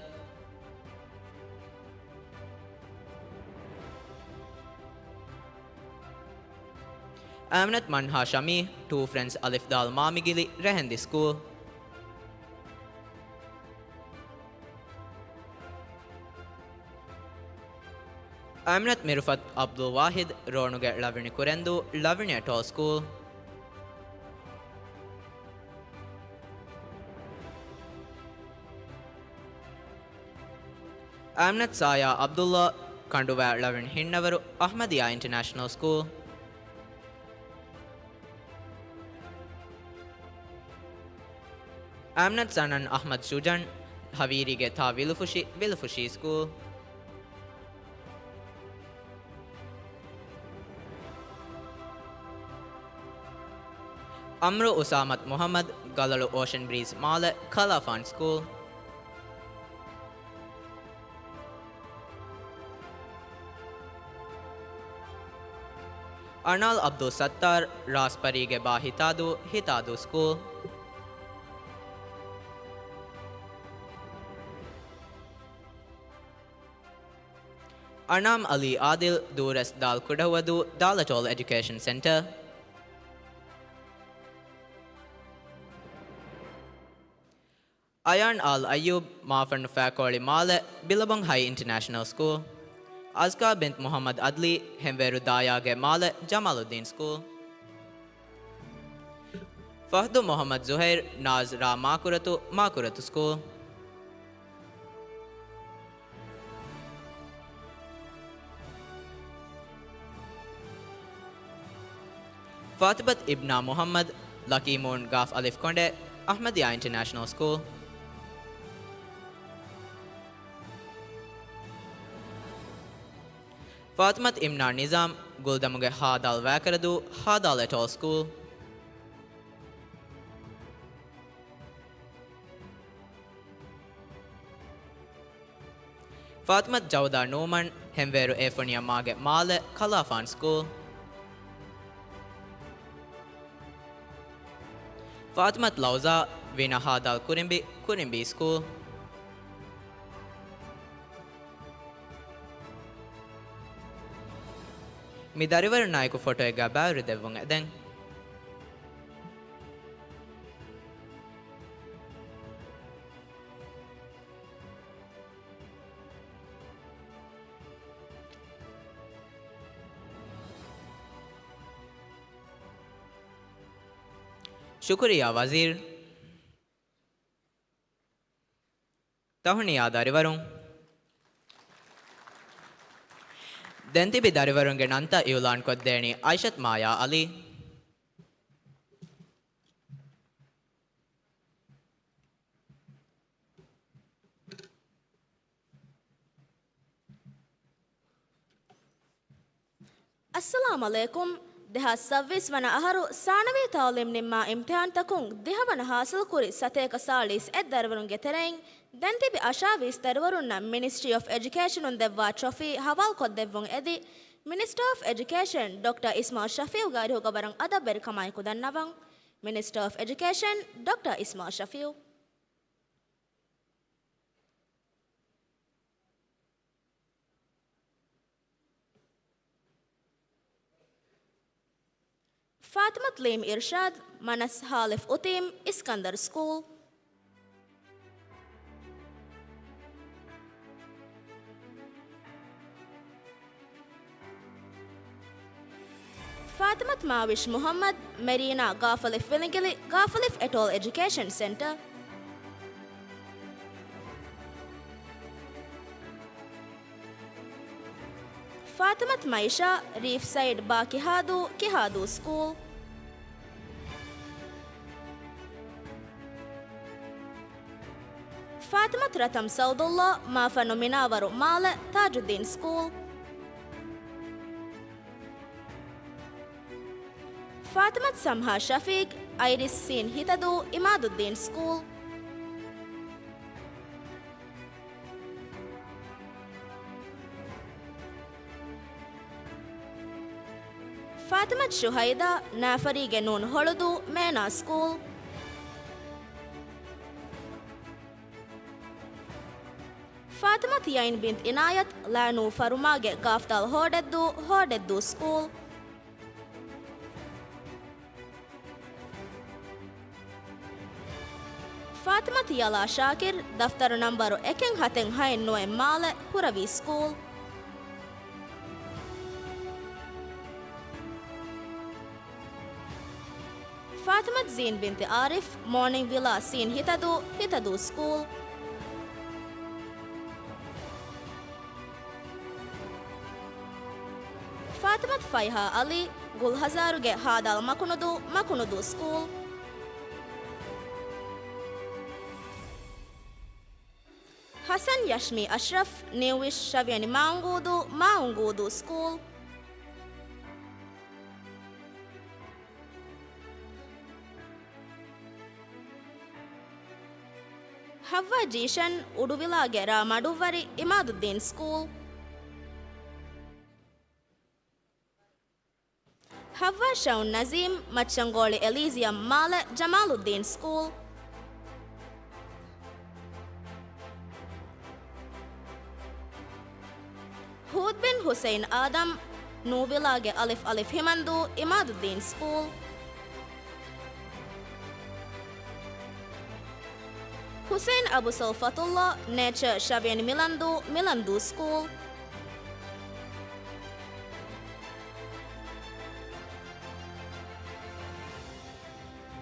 އާމިނަތު މަންހާ ޝަމީ، ޓޫ ފްރެންޑްސް އަލިފް ދާލް މާމިގިލި، ރެހެންދި ސްކޫލް. އާމިނަތު މިރުފަތު އަބްދުލް ވާހިދު، ރޯނުގެ ޅަވިނި ކުރެންދޫ، ޅަވިނި އެޓޯލް ސްކޫލް. އާމިނަތު ސާޔާ އަބްދުއްލާ، ކަނޑުވައި ޅަވިނި ހިންނަވަރު، އަޙްމަދިއްޔާ އިންޓަރނޭޝަނަލް ސްކޫލް. އާމިނަތު ސަނަން އަޙްމަދު ޝުޖަން، ހަވީރީގެ ތާ ވިލުފުށި، ވިލުފުށި ސްކޫލް. އަމްރު އުސާމަތު މުޙައްމަދު، ގަލޮޅު އޯޝަން ބްރީޒް މާލެ، ކަލާފާން ސްކޫލް. އަނާލް އަބްދުލް ސައްތާރު، ރާސްޕަރީގެ ބާ ހިތާދޫ، ހިތާދޫ ސްކޫލް. އަނާމް އަލީ އާދިލް، ދޫރަސް ދާލް ކުޑަހުވަދޫ، ދާލް އެޓޯލް އެޖުކޭޝަން ސެންޓަރ. އަޔާން އާލް އައްޔޫބް، މާފަންނު ފައިކޯޅި މާލެ، ބިލަބޮން ހައި އިންޓަރނޭޝަނަލް ސްކޫލް. އަޒްކާ ބިންތު މުޙައްމަދު އަދްލީ، ހެންވޭރު ދާޔާގެ މާލެ، ޖަމާލުއްދީން ސްކޫލް. ފަހްދު މުޙައްމަދު ޒުހައިރު، ނާޒް ރާ މާކުރަތު، މާކުރަތު ސްކޫލް. ފާތިމަތު އިބްނާ މުޙައްމަދު، ލަކީ މޫން ގާފް އަލިފް ކޮނޑެ، އަޙްމަދިއްޔާ އިންޓަރނޭޝަނަލް ސްކޫލް. ފާތިމަތު އިމްނާ ނިޒާމް، ގުލްދަމުގެ ހާދާލް ވައިކަރަދޫ، ހާދާލް އެޓޯލް ސްކޫލް. ފާތިމަތު ޖައުދާ ނޫމަން، ހެންވޭރު އޭފުނިޔަ މާގެ މާލެ، ކަލާފާން ސްކޫލް. ފާތިމަތު ލައުޒާ، ވީނަ ހާދާލް ކުރިނބި، ކުރިނބީ ސްކޫލް. މި ދަރިވަރުންނާއެކު ފޮޓޯއެއްގަ ބައިވެރި ދެއްވުން އެދެން. ޝުކުރިއްޔާ ވަޒީރު. ތަހުނިޔާ ދަރިވަރުން. ދެން ތިބި ދަރިވަރުންގެ ނަންތައް އިއުލާންކޮށްދޭނީ އައިޝަތު މާޔާ އަލީ. އައްސަލާމް ޢަލައިކުމް. ދެހާސް ސައްބީސް ވަނަ އަހަރު ސާނަވީ ތަޢުލީމް ނިންމާ އިމްތިޙާންތަކުން ދިހަވަނަ ޙާޞިލްކުރި ސަތޭކަ ސާޅީސް އެއް ދަރިވަރުންގެ ތެރެއިން ދެން ތިބި އަށާވީސް ދަރިވަރުންނަށް މިނިސްޓްރީ އޮފް އެޖުކޭޝަނުން ދެއްވާ ޓްރޮފީ ހަވާލުކޮށްދެއްވުން އެދި، މިނިސްޓަރ އޮފް އެޖުކޭޝަން ޑޮކްޓަރ އިސްމާޢީލް ޝަފީޢުގެ އަރިހުގަ ވަރަށް އަދަބުވެރިކަމާއެކު ދަންނަވަން. މިނިސްޓަރ އޮފް އެޖުކޭޝަން ޑޮކްޓަރ އިސްމާޢީލް ޝަފީޢު. ފާތިމަތު ލީމް އިރްޝާދް، މަނަސް ހާލިފް އުތީމް، އިސްކަންދަރު ސްކޫލް. ފާތިމަތު މާވިޝް މުޙައްމަދު، މެރީނާ ގާފަލިފް ވިލިނގިލި، ގާފަލިފް އެޓޯލް އެޖުކޭޝަން ސެންޓަރ. ފާތިމަތު މައިޝާ، ރީފް ސައިޑް ބާ ކިހާދޫ، ކިހާދޫ ސްކޫލް. ފާތިމަތު ރަތަމް ސައުދުﷲ، މާފަންނު މިނާވަރު މާލެ، ތާޖުއްދީން ސްކޫލް. ފާތިމަތު ސަމްހާ ޝަފީޤް، އައިރިސް ސީން ހިތަދޫ، އިމާދުއްދީން ސްކޫލް. ފާތިމަތު ޝުހައިދާ، ނާފަރީގެ ނޫން ހޮޅުދޫ، މޭނާ ސްކޫލް. ފާތިމަތު ޔައިން ބިންތު އިނާޔަތު، ލާނޫ ފަރުމާގެ ގާފްދާލް ހޯޑެއްދޫ، ހޯޑެއްދޫ ސްކޫލް. ފާތިމަތު ޔަލާ ޝާކިރު، ދަފްތަރު ނަންބަރު އެކެއް ހަތެއް ހައެއް ނުވެ މާލެ، ހުރަވީ ސްކޫލް. ފާތިމަތު ޒީން ބިންތި އާރިފް، މޯނިން ވިލާ ސީން ހިތަދޫ، ހިތަދޫ ސްކޫލް. ފާތިމަތު ފައިހާ އަލީ، ގުލްހަޒާރުގެ ހާދާލް މަކުނުދޫ، މަކުނުދޫ ސްކޫލް. ހަސަން ޔަޝްމީ އަޝްރަފް، ނިއުވިޝް ޝަވިޔަނި މާއުނގޫދޫ، މާއުނގޫދޫ ސްކޫލް. ހައްވާ ޒީޝަން، އުޑުވިލާގެ ރާ މަޑުއްވަރި، އިމާދުއްދީން ސްކޫލް. ހައްވާ ޝައުން ނަޒީމް، މައްޗަންގޯޅި އެލީޒިއަމް މާލެ، ޖަމާލުއްދީން ސްކޫލް. ހޫދް ބިން ހުސެއިން އާދަމް، ނޫވިލާގެ އަލިފް އަލިފް ހިމަންދޫ، އިމާދުއްދީން ސްކޫލް. ހުސެއިން އަބު ސަލް ފަތުﷲ، ނޭޗަރ ޝަވިޔަނި މިލަންދޫ، މިލަންދޫ ސްކޫލް.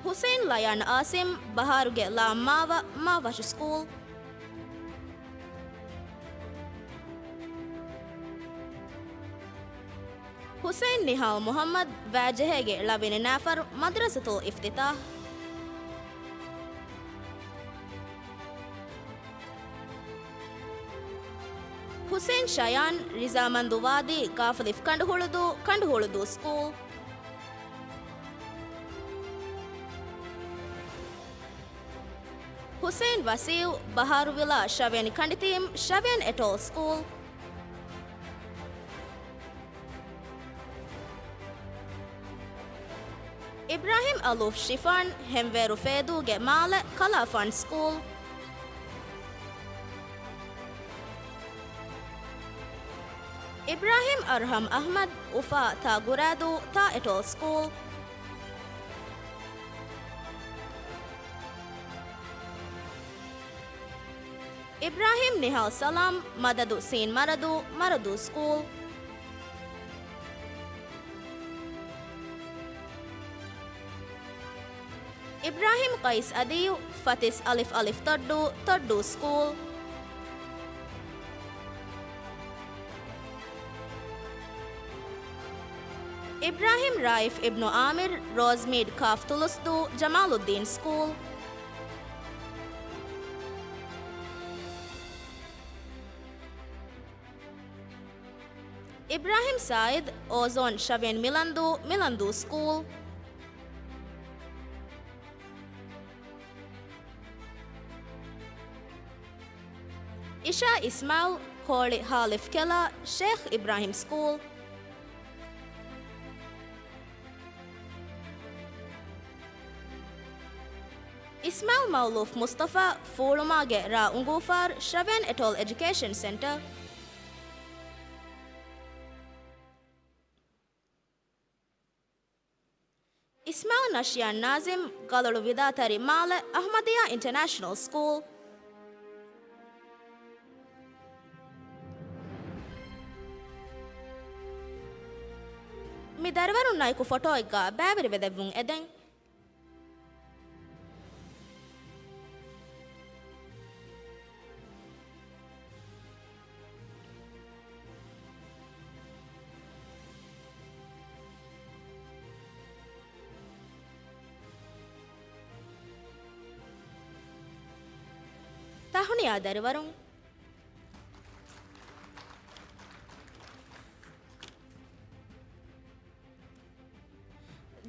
ހުސެއިން ލަޔާން އާސިމް، ބަހާރުގެ ލާމް މާވަ، މާވަށު ސްކޫލް. ހުސެއިން ނިހާލް މުޙައްމަދު، ވައިޖެހޭގެ ޅަވިނި ނާފަރު، މަދްރަސަތުލް އިފްތިތާޙް. ހުސެއިން ޝަޔާން، ރިޒާމަންދު ވާދީ، ގާފުލިފް ކަނޑުހުޅުދޫ، ކަނޑުހުޅުދޫ ސްކޫލް. ހުސެއިން ވަސީއު، ބަހާރުވިލާ، ޝަވިޔަނި ކަނޑިތީމް، ޝަވިޔަން އެޓޯލް ސްކޫލް. އިބްރާހިމް އަލޫފް ޝިފާން، ހެންވޭރު ފޭދޫގެ މާލެ، ކަލާފާން ސްކޫލް. އިބްރާހިމް އަރްހަމް އަހްމަދު، އުފާ، ތާ ގުރާދޫ، ތާ އެޓޯލް ސްކޫލް. އިބްރާހިމް ނިހާލް ސަލާމް، މަދަދު ސީން މަރަދޫ، މަރަދޫ ސްކޫލް. އިބްރާހިމް ޤައިސް އަދީއު، ފަތިސް އަލިފް އަލިފް ތޮއްޑޫ، ތޮއްޑޫ ސްކޫލް. އިބްރާހިމް ރާއިފް އިބްނު އާމިރު، ރޯޒްމީޑް ކާފް ތުލުސްދޫ، ޖަމާލުއްދީން ސްކޫލް. އިބްރާހިމް ސާއިދު، އޯޒޯން ޝަވިޔަނި މިލަންދޫ، މިލަންދޫ ސްކޫލް. އިޝާ އިސްމާއިލް، ކޯޅި ހާލިފް ކެލާ، ޝޭޚް އިބްރާހިމް ސްކޫލް. އިސްމާއިލް މައުލޫފް މުސްތަފާ، ފޫޅުމާގެ ރާ އުނގޫފާރު، ޝަވިޔަން އެޓޯލް އެޖުކޭޝަން ސެންޓަރ. އިސްމާއިލް ނަޝިޔާން ނާޒިމް، ގަލޮޅު ވިދާތަރި މާލެ، އަޙްމަދިއްޔާ އިންޓަރނޭޝަނަލް ސްކޫލް. މި ދަރިވަރުންނާއެކު ފޮޓޯއެއްގަ ބައިވެރިވެދެއްވުން އެދެން. ތަހުނިޔާ ދަރިވަރުން.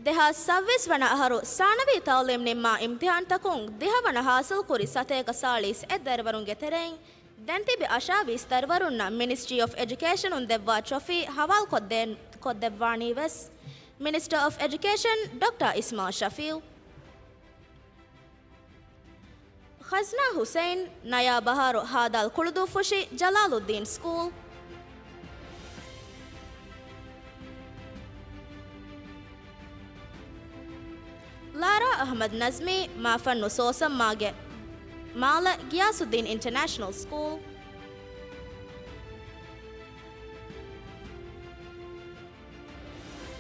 ދެހާސް ސައްބީސް ވަނަ އަހަރު ސާނަވީ ތައުލީމް ނިންމާ އިމްތިހާންތަކުން ދިހަވަނަ ހާސިލްކުރި ސަތޭކަ ސާޅީސް އެއް ދަރިވަރުންގެ ތެރެއިން ދެން ތިބި އަށާވީސް ދަރިވަރުންނަށް މިނިސްޓްރީ އޮފް އެޖުކޭޝަނުން ދެއްވާ ޓްރޮފީ ހަވާލުކޮށްދޭން، ކޮށްދެއްވާނީ ވެސް މިނިސްޓަރ އޮފް އެޖުކޭޝަން ޑޮކްޓަރ އިސްމާ ޝަފީއު. ޚަޒްނާ ހުސެއިން، ނަޔާ ބަހާރު ހާދާލް ކުޅުދޫ ފުށި ޖަލާލުއްދީން ސްކޫލް. ލާރާ އަޙްމަދު ނަޒްމީ، މާފަންނު ސޯސަންމާގެ މާލެ، ގިޔާސުއްދީން އިންޓަރނޭޝަނަލް ސްކޫލް.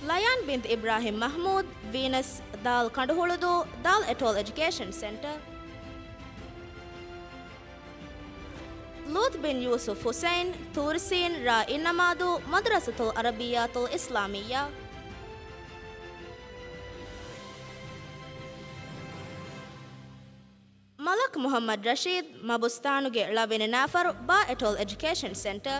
ލަޔާން ބިންތު އިބްރާހިމް މަޙްމޫދު، ވީނަސް، ދާލް ކަނޑުހުޅުދޫ، ދާލް އެޓޯލް އެޖުކޭޝަން ސެންޓަރ. ލޫޠު ބިން ޔޫސުފް ހުސެއިން، ތޫރިސީން، ރ. އިންނަމާދޫ، މަދުރަސަތުލް ޢަރަބިއްޔާތުލް އިސްލާމިއްޔާ. މަލަކް މުޙައްމަދު ރަޝީދު، މަބުސްތާނުގެ ޅަވިނި ނާފަރު، ބާ އެޓޯލް އެޖުކޭޝަން ސެންޓަރ.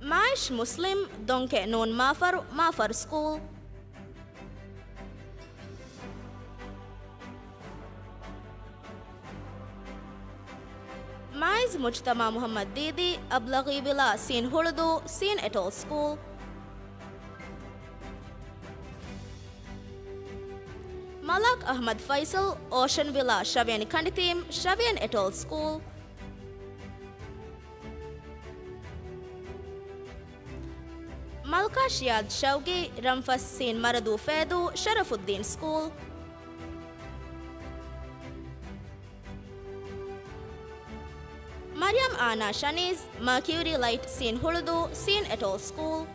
މާއިޝް މުސްލިމް، ދޮންކެ ނޫން މާފަރު، މާފަރު ސްކޫލް. މާއިޒް މުޖްތަމާ މުޙައްމަދު ދީދީ، އަބްލަޣީ ވިލާ ސީން ހުޅުދޫ، ސީން އެޓޯލް ސްކޫލް. މަލާކް އަޙްމަދު ފައިސަލް، އޯޝަން ވިލާ ޝަވިޔަނި ކަނޑިތީމް، ޝަވިޔަން އެޓޯލް ސްކޫލް. މަލްކާ ޝިޔާދު ޝައުގީ، ރަންފަސް ސީން މަރަދޫ ފޭދޫ، ޝަރަފުއްދީން ސްކޫލް. މަރިޔަމް އާނާ ޝަނީޒް، މާކިއުރީ ލައިޓް ސީން ހުޅުދޫ، ސީން އެޓޯލް ސްކޫލް.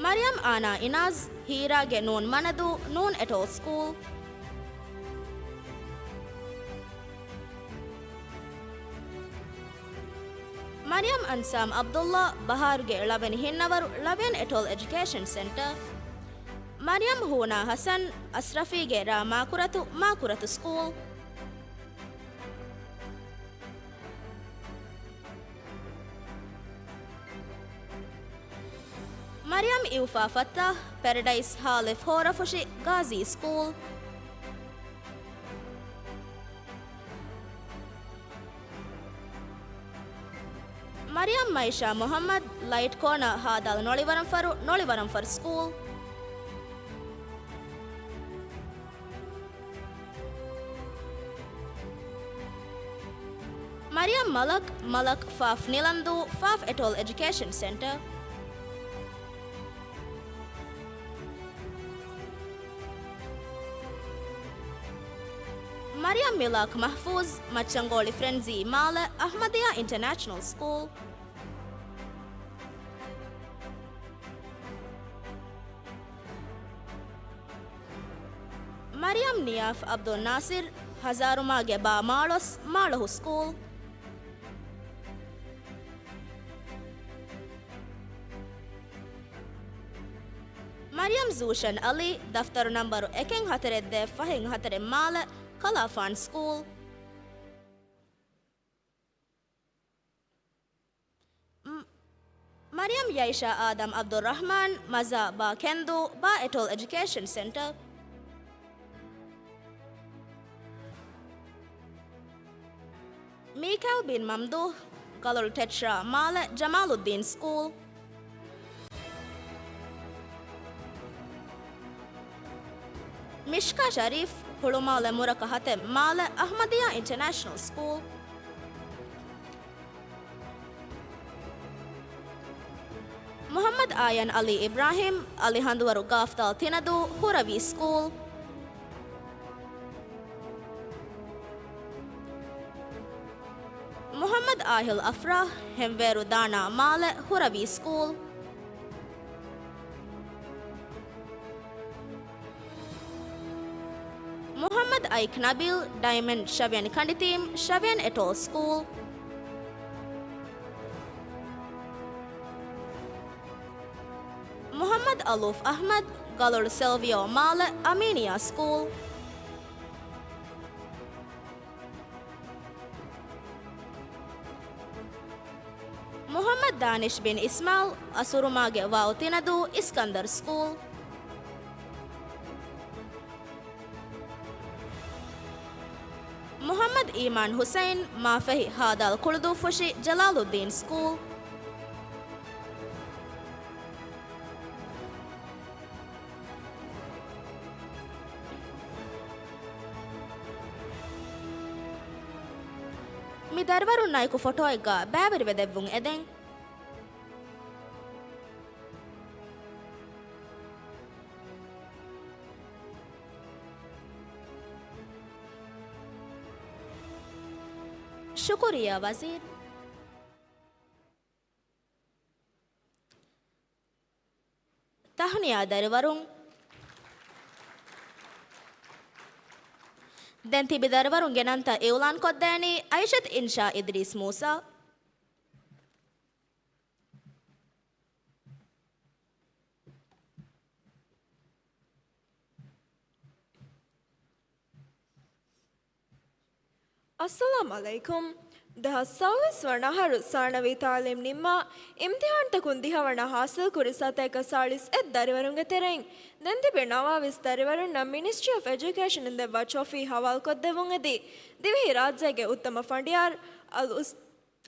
މަރިޔަމް އާނާ އިނާޒް، ހީރާގެ ނޫން މަނަދޫ، ނޫން އެޓޯލް ސްކޫލް. މަރިޔަމް އަންސާމް ޢަބްދުﷲ، ބަހާރުގެ ޅަވެނި ހިންނަވަރު، ޅަވިޔަން އެޓޯލް އެޖުކޭޝަން ސެންޓަރ. މަރިޔަމް ހޫނާ ޙަސަން، އަސްރަފީގެ ރ. މާކުރަތު، މާކުރަތު ސްކޫލް. މަރިޔަމް އިއުފާ ފައްތާ، ޕެރަޑައިސް ހާލިފް ހޯރަފުށި، ޣާޒީ ސްކޫލް. މަރިޔަމް މައިޝާ މުޙައްމަދު، ލައިޓް ކޯނަރ ހާދަލް ނޮޅިވަރަންފަރު، ނޮޅިވަރަންފަރު ސްކޫލް. މަރިޔަމް މަލަކް، މަލަކް ފ. ނިލަންދޫ، ފ. އެޓޯލް އެޖުކޭޝަން ސެންޓަރ. މަރިޔަމް މިލާކް މަޙްފޫޒް، މައްޗަންގޯޅި ފްރެންޒީ މާލެ، އަޙްމަދިއްޔާ އިންޓަރނޭޝަނަލް ސްކޫލް. މަރިޔަމް ނިޔާފް ޢަބްދުއް ނާޞިރު، ހަޒާރުމާގެ ބާ މާޅޮސް، މާޅޮހު ސްކޫލް. މަރިޔަމް ޒޫޝަން ޢަލީ، ދަފްތަރު ނަންބަރު އެކެއް ހަތަރެއް ދޭއް ފަހެއް ހަތަރެއް މާލެ، ކަލާފާން ސްކޫލް. މް-، މަރިޔަމް ޔައިޝާ އާދަމް ޢަބްދުއްރަޙްމާން، މަޒާ ބާ ކެންދޫ، ބާ އެޓޯލް އެޖުކޭޝަން ސެންޓަރ. މީކައިލް ބިން މަމްދޫޙް، ގަލޮޅު ޓެޓްރާ މާލެ، ޖަމާލުއްދީން ސްކޫލް. މިޝްކާ ޝަރީފް، ހުޅުމާލެ މުރަކަ ހަތެއް މާލެ، އަޙްމަދިއްޔާ އިންޓަރނޭޝަނަލް ސްކޫލް. މުޙައްމަދު އާޔަން ޢަލީ އިބްރާހީމް، އަލި ހަނދުވަރު ގާފްތާލް ތިނަދޫ، ހުރަވީ ސްކޫލް. މުޙައްމަދު އާހިލް އަފްރާހް، ހެންވޭރު ދާނާ މާލެ، ހުރަވީ ސްކޫލް. މުޙައްމަދު އައިކް ނަބީލް، ޑައިމަންޑް ޝަވިޔަނި ކަނޑިތީމް، ޝަވިޔަނި އެޓޯލް ސްކޫލް. މުޙައްމަދު އަލޫފް އަޙްމަދު، ގަލޮޅު ސެލްވިއޯ މާލެ، އަމީނިއްޔާ ސްކޫލް. މުޙައްމަދު ދާނިޝް ބިން އިސްމާޢީލް، އަސުރުމާގެ ވާއު ތިނަދޫ، އިސްކަންދަރު ސްކޫލް. މުޙައްމަދު އީމާން ޙުސައިން، މާފަހި ހާދަލް ކުޅުދޫފުށި، ޖަލާލުއްދީން ސްކޫލް. މި ދަރިވަރުންނާއެކު ފޮޓޯއެއްގަ ބައިވެރިވެދެއްވުން އެދެން. ޝުކުރިއްޔާ ވަޒީރު. ތަހުނިޔާ ދަރިވަރުން. ދެން ތިބި ދަރިވަރުންގެ ނަންތައް އިޢުލާން ކޮށްދޭނީ އައިޝަތު އިންޝާ އިދްރީސް މޫސާ. އައްސަލާމް ޢަލައިކުމް. ދެހާސް ސައުވީސް ވަނަ އަހަރު ސާނަވީ ތަޢުލީމް ނިންމާ، އިމްތިޙާންތަކުން ދިހަވަނަ ޙާޞިލްކުރި ސަތޭކަ ސާޅީސް އެއް ދަރިވަރުންގެ ތެރެއިން ދެން ތިބި ނަވާވީސް ދަރިވަރުންނަށް މިނިސްޓްރީ އޮފް އެޖުކޭޝަން އިން ދެއްވާ ޓްރޮފީ ހަވާލުކޮށްދެއްވުން އެދި، ދިވެހި ރާއްޖޭގެ އުއްތަމަ ފަނޑިޔާރު އަލް އުސް-،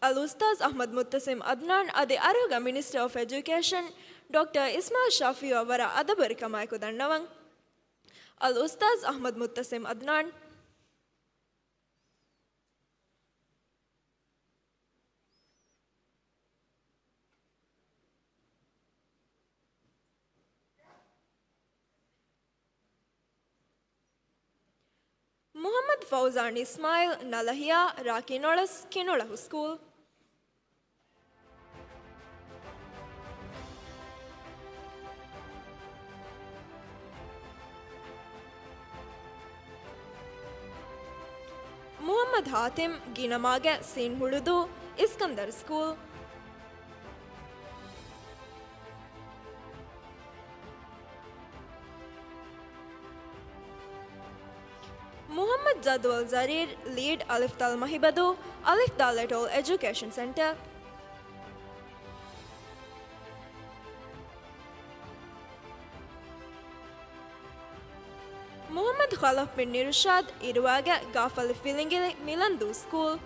އަލް އުސްތާޛް އަޙްމަދު މުއްތަސިމް ޢަދްނާން އަދި އަރިހުގަ މިނިސްޓަރ އޮފް އެޖުކޭޝަން ޑޮކްޓަރ އިސްމާޢީލް ޝާފިޢީއަށް ވަރަށް އަދަބުވެރިކަމާއެކު ދަންނަވަން. އަލް އުސްތާޛް އަޙްމަދު މުއްތަސިމް ޢަދްނާން. މުޙައްމަދު ފައުޒާން އިސްމާޢީލް، ނަލަހިޔާ، ރ. ކިނޮޅަސް، ކިނޮޅަހު ސްކޫލް. މުޙައްމަދު ހާތިމް، ގިނަމާގެ، ސީން ހުޅުދޫ، އިސްކަންދަރު ސްކޫލް. މުޙައްމަދު ޖަދުވަލް ޒަރީރް، ލީޑް އަލިފް ދާލް މަހިބަދޫ، އަލިފް ދާލް އެޓޯލް އެޖުކޭޝަން ސެންޓަރ. މުޙައްމަދު ޚަލަފް ބިން އިރުޝާދް، އިރުވާގެ ގާފަލި ފިލިނގިލި މިލަންދޫ ސްކޫލް.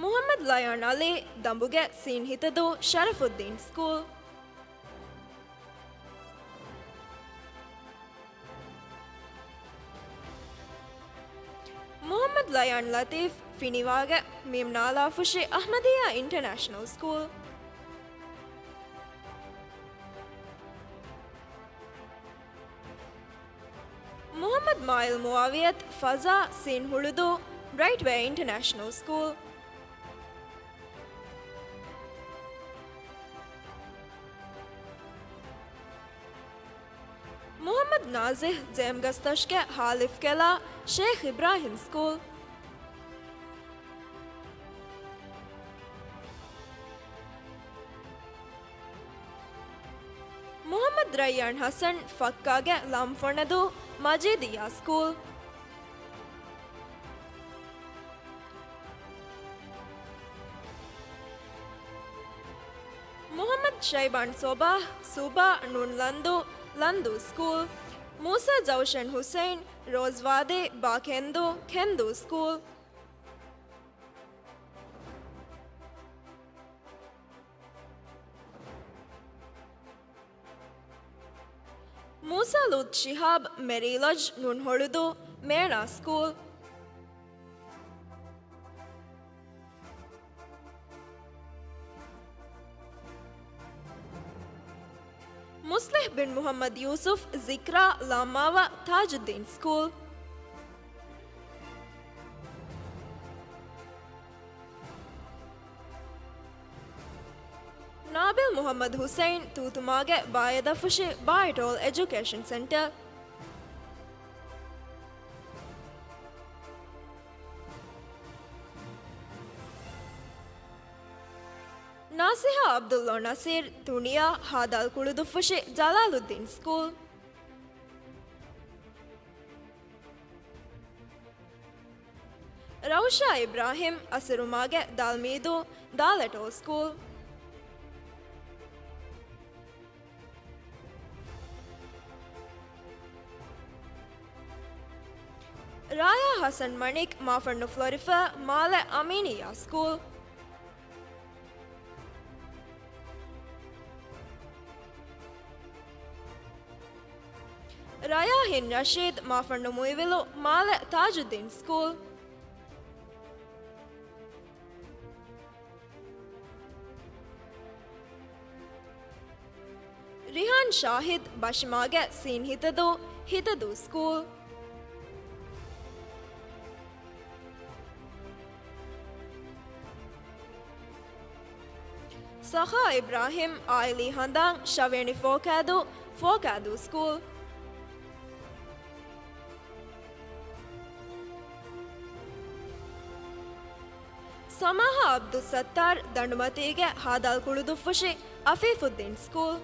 މުޙައްމަދު ލަޔާން އަލީ، ދަނބުގެ ސީން ހިތަދޫ ޝަރަފުއްދީން ސްކޫލް. މުޙައްމަދު ލަޔާން ލަތީފް، ފިނިވާގެ މީމް ނާލާފުށި އަޙްމަދިއްޔާ އިންޓަރނޭޝަނަލް ސްކޫލް. މުޙައްމަދު މާއިލް މުޢާވިޔަތު، ފަޒާ ސީން ހުޅުދޫ ބްރައިޓްވޭ އިންޓަރނޭޝަނަލް ސްކޫލް. މުޙައްމަދު ނާޒިހް، ޖޭމްގަސްތަށްގެ ހާލިފް ކެލާ ޝޭޚް އިބްރާހިމް ސްކޫލް. މުޙައްމަދު ރައްޔާން ޙަސަން، ފައްކާގެ ލަންފޮނަދޫ މަޖީދިއްޔާ ސްކޫލް. މުޙައްމަދު ޝައިބާން ސޮބާހް، ސުބާ ނޫން ލަންދޫ، ލަންދޫ ސްކޫލް. މޫސާ ޖައުޝަން ޙުސައިން، ރޯޒްވާދީ ބާ ކެންދޫ، ކެންދޫ ސްކޫލް. މޫސާ ލޫޠު ޝިހާބް، މެރީ ލޮޖް ނޫން ހޮޅުދޫ، މޭޅާ ސްކޫލް. މުޞްލިޙް ބިން މުޙައްމަދު ޔޫސުފް، ޒިކްރާ ލާމާވާ ތާޖުއްދީން ސްކޫލް. ނާބިލް މުޙައްމަދު ޙުސައިން، ތޫތުމާގެ ބާއެދަފުށި ބާއެޓޯލް އެޖުކޭޝަން ސެންޓަރ. ނާސިހާ ޢަބްދުﷲ ނަޞީރް، ތުނިޔާ ހާދާލް ކުޅުދުއްފުށި ޖަލާލުއްދީން ސްކޫލް. ރައުޝާ އިބްރާހިމް، އަސިރުމާގެ ދާލްމީދޫ، ދާލްއެޓޯލް ސްކޫލް. ރާޔާ ޙަސަން މަނިކް، މާފަންނު ފްލޮރިފާ، މާލެ އަމީނިއްޔާ ސްކޫލް. ރަޔާޙީން ރަޝީދު، މާފަންނު މުއިވިލު، މާލެ ތާޖުއްދީން ސްކޫލް. ރިހާން ޝާހިދު، ބަށިމާގެ ސީން ހިތަދޫ، ހިތަދޫ ސްކޫލް. ސަޚާ އިބްރާހިމް، އާއިލީ ހަނދާން، ޝަވޭނި ފޯކާދޫ، ފޯކާދޫ ސްކޫލް. ސަމާހާ ޢަބްދުއްސައްތާރު، ދަނޑުމަތީގެ ހާދާލް ކުޅުދުއްފުށި އަފީފުއްދީން ސްކޫލް.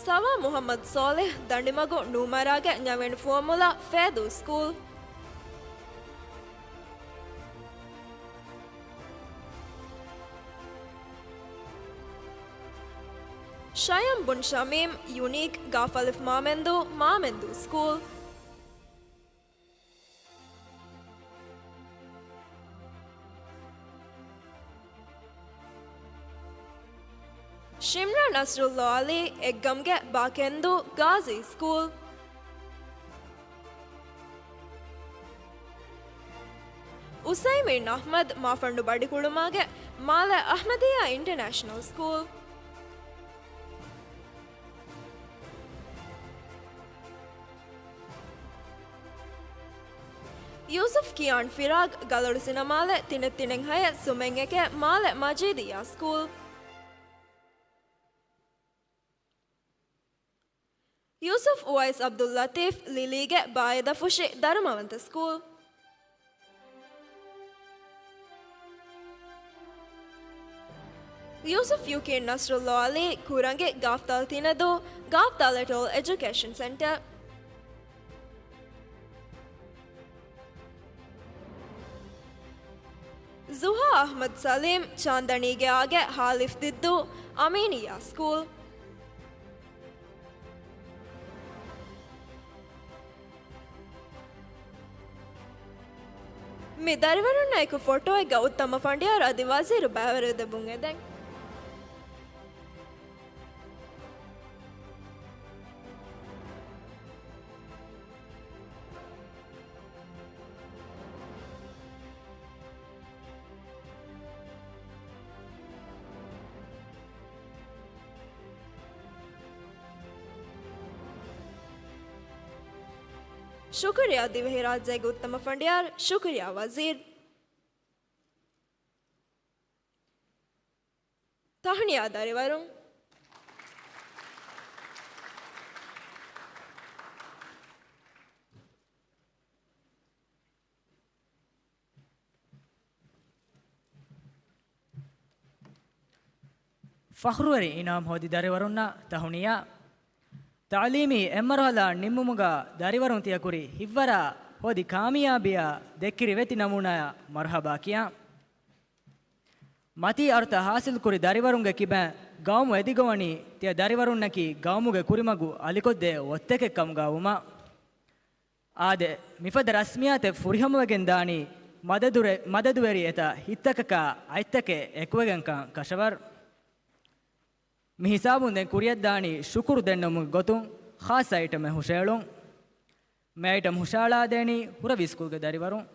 ސަވާ މުޙައްމަދު ޞާލިޙް، ދަނޑިމަގު ނޫމަރާގެ ންޔަވެން ފުވައްމުލައް ފޭދޫ ސްކޫލް. ޝަޔަމް ބުން ޝަމީމް، ޔުނީކް، ގާފަލިފް މާމެންދޫ، މާމެންދޫ ސްކޫލް. ޝިމްރާ ނަޞްރުﷲ ޢަލީ، އެއްގަމްގެ ބާކެންދޫ، ގާޒީ ސްކޫލް. އުސައިމީން އަޙްމަދު، މާފަންނު ބަޑިކުޅުމާގެ މާލެ އަޙްމަދިއްޔާ އިންޓަރނޭޝަނަލް ސްކޫލް. ޔޫސުފް ކިޔާން ފިރާގް، ގަލޮޅު ސިނަމާލެ ތިނެއް ތިނެއް ހަޔެއް ސުމެއް އެކެއް، މާލެ މަޖީދިއްޔާ ސްކޫލް. ޔޫސުފް އުވައިސް ޢަބްދުއްލަޠީފް، ލިލީގެ ބާއެދަފުށި ދަރުމަވަންތަ ސްކޫލް. ޔޫސުފް ޔޫކީން ނަސްރުއްލާ އަލީ، ކުރަނގި، ގާފްތާލް ތިނަދޫ، ގާފްތާލް އެޓޯލް އެޖުކޭޝަން ސެންޓަރ. ޒުހާ އަޙްމަދު ސަލީމް، ޗާންދަނީގެ އާގެ ހާލިފް ދިއްދޫ، އަމީނިއްޔާ ސްކޫލް. މި ދަރިވަރުންނާއެކު ފޮޓޯއެއްގަ އުއްތަމަ ފަނޑިޔާރު އަދި ވަޒީރު ބައިވެރިވެދެމުން އެދެން. ޝުކުރިއްޔާ ދިވެހިރާއްޖޭގެ އުއްތަމަ ފަނޑިޔާރު، ޝުކުރިއްޔާ ވަޒީރު. ތަހުނިޔާ ދަރިވަރުން. ފަޚްރުވެރި އިނާމް ހޯދި ދަރިވަރުންނަށް ތަހުނިޔާ. ތަޢުލީމީ އެއްމަރުހަލާ ނިންމުމުގަ ދަރިވަރުން ތިޔަކުރި ހިތްވަރާ ހޯދި ކާމިޔާބީއާ ދެއްކިރި ވެތި ނަމޫނާއާ މަރުޙަބާ ކިޔާ. މަތީ އަރުތައް ހާސިލްކުރި ދަރިވަރުންގެ ކިބައިން ގައުމު އެދިގޮވަނީ ތިޔަ ދަރިވަރުންނަކީ ގައުމުގެ ކުރިމަގު އަލިކޮށްދޭ އޮތްތަކެއް ކަމުގަ ވުމަށް. އާދެ، މިފަދަ ރަސްމިއްޔާތެއް ފުރިހަމަވެގެން ދާނީ މަދަދުރެ-، މަދަދުވެރި އެތައް ހިތްތަކަކާ އަތްތަކެއް އެކުވެގެންކަން ކަށަވަރު. މި ހިސާބުން ދެން ކުރިއަށްދާނީ ޝުކުރު ދެންނެވުމުގެ ގޮތުން ޚާއްޞަ އައިޓަމެއް ހުށައެޅުން. މި އައިޓަމް ހުށައަޅާދޭނީ ހުރަވީ ސްކޫލްގެ ދަރިވަރުން.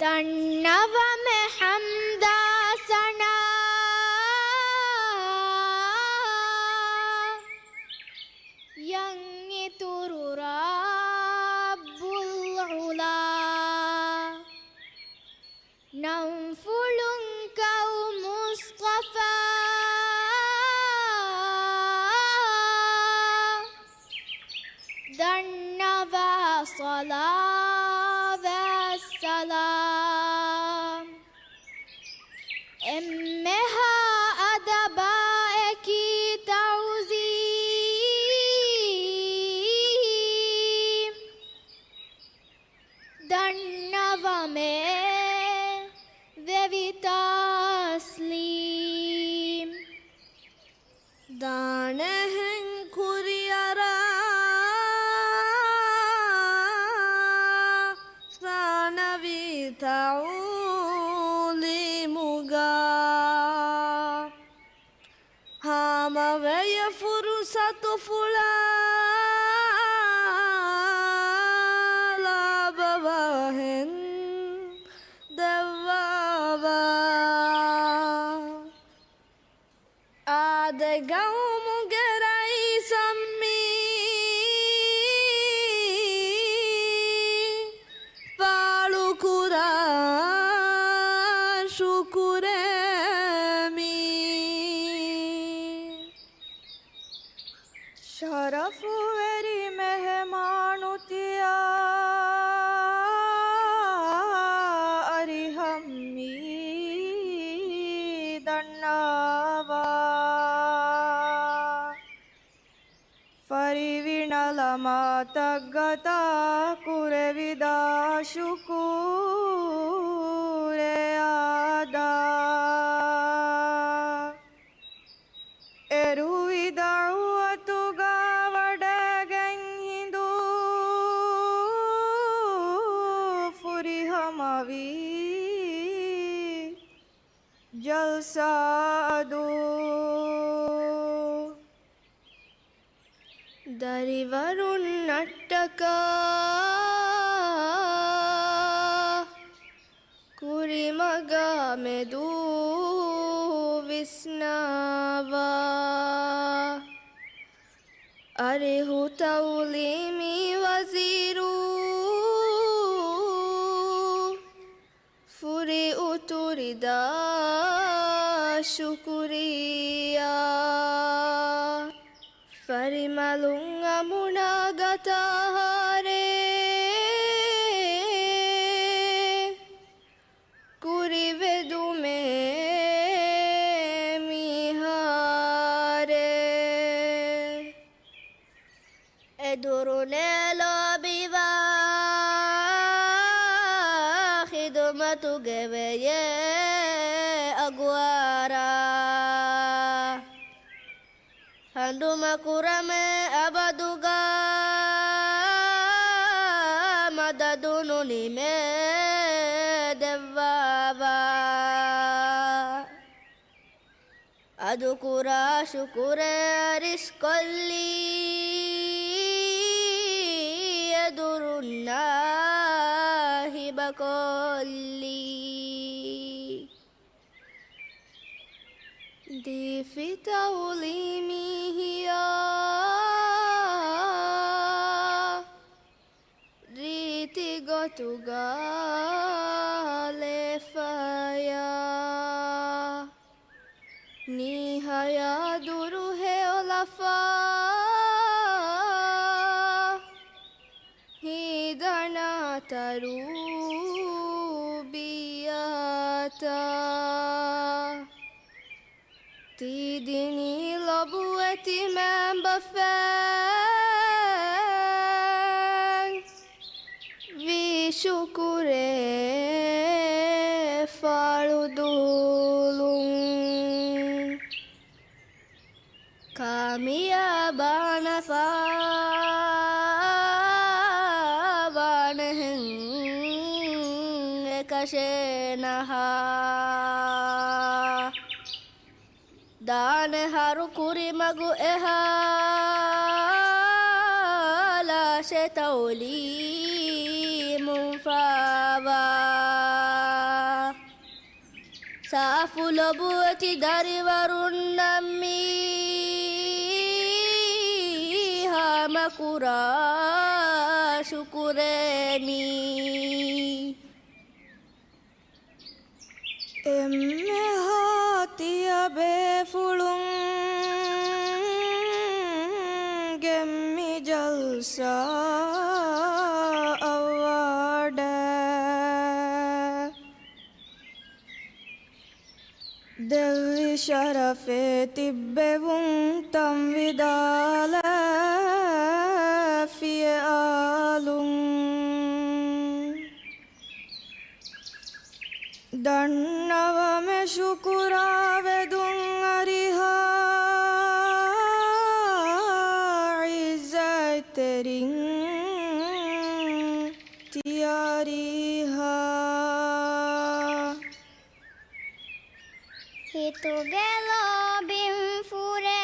ދަންނަވަމޭ ޙަމްދާ ސަނާ، އަށް އިތުރު ރައްބުލް ޢުލާ. ނަންފުޅުން ކައު މުޞްޠަފާ، ދަންނަވާ ޞަލާވާތް ސަލާމް. އެންމެހާ އަދަބާ އެކީ ތަޢުޒީމް، ދަންނަވަމޭ ވެވި ތަސްލީމް. ދާނެހެން ކުރިއަރާ ސާނަވީ ތަޢުލީމުގަ، ހާމަވެޔަ ފުރުޞަތުފުޅާ ލާބަވާހެން ދެއްވާވާ. އާދެ، ގައުމުގެ ރައީސަށްމީ ފާޅުކުރާ ޝުކުރޭމީ. ޝަރަފުވެރި މެހެމާނު ތިޔަ އަރިހަށްމީ ދަންނަވާ. ފަރިވިނަލަމާތައްގަތާ ކުރެވިދާ ޝުކުރެއް އަދާ. ދަރިވަރުންނަށްޓަކާ ކުރިމަގާ މެދު ވިސްނާވާ. އަރިހު ތައުލީމީ ވަޒީރު ފުރި އުތުރިދާ ޝުކުރިއްޔާ. ފަރިމަލުން އަމުނާ ގަތާހާރޭ ކުރިވެދުމޭ މިހާރޭ. އެދުރުނޭ ލޯބިވާ ޚިދުމަތުގެ ވެޔޭ އަގުވާރާ. ހަނދުމަކުރަމޭ އަބަދުގަ މަދަދު ނުނިމޭ ދެއްވާވާ. އަދުކުރާ ޝުކުރެއް އަރިސްކޮށްލީ އެދުރުންނާ ހިބަކޮށްލީ. ދީފި ތައުލީމީ ހިޔާ ރީތި ގޮތުގަ ލޭފަޔާ. ނީހަޔާ ދުރުހެޔޮލަފާ ހީދަނާ ތަރުބިޔަތާ. ތީ ދިނީ ލޮބުވެތި މައިންބަފައިން ވީ ޝުކުރެއް ފާޅުދޫލުން. ކާމިޔާބާނަފާ ވާނެހެން އެކަށޭ ނަހާ. ދާނެ ހަރު ކުރިމަގު އެހާ ލާށެއް ތައުލީމުން ފާވާ. ސާފު ލޮބުވެތި ދަރިވަރުންނަށް މީ ހާމަކުރާ ޝުކުރެއް މީ. އެންމެހާ ތިޔަބޭފުޅުން ގެންމި ޖަލްސާ އަވާޑަށް ދެއްވި ޝަރަފެއް ތިއްބެވުން ތަންވިދާލަށް ފިޔައާލުން. ދަންނަވަމެ ޝުކުރާ ވެދުން އަރިހާ އިއްޒަތްތެރިން ތިޔަރީހާ. ހިތުގެ ލޯބިން ފުރޭ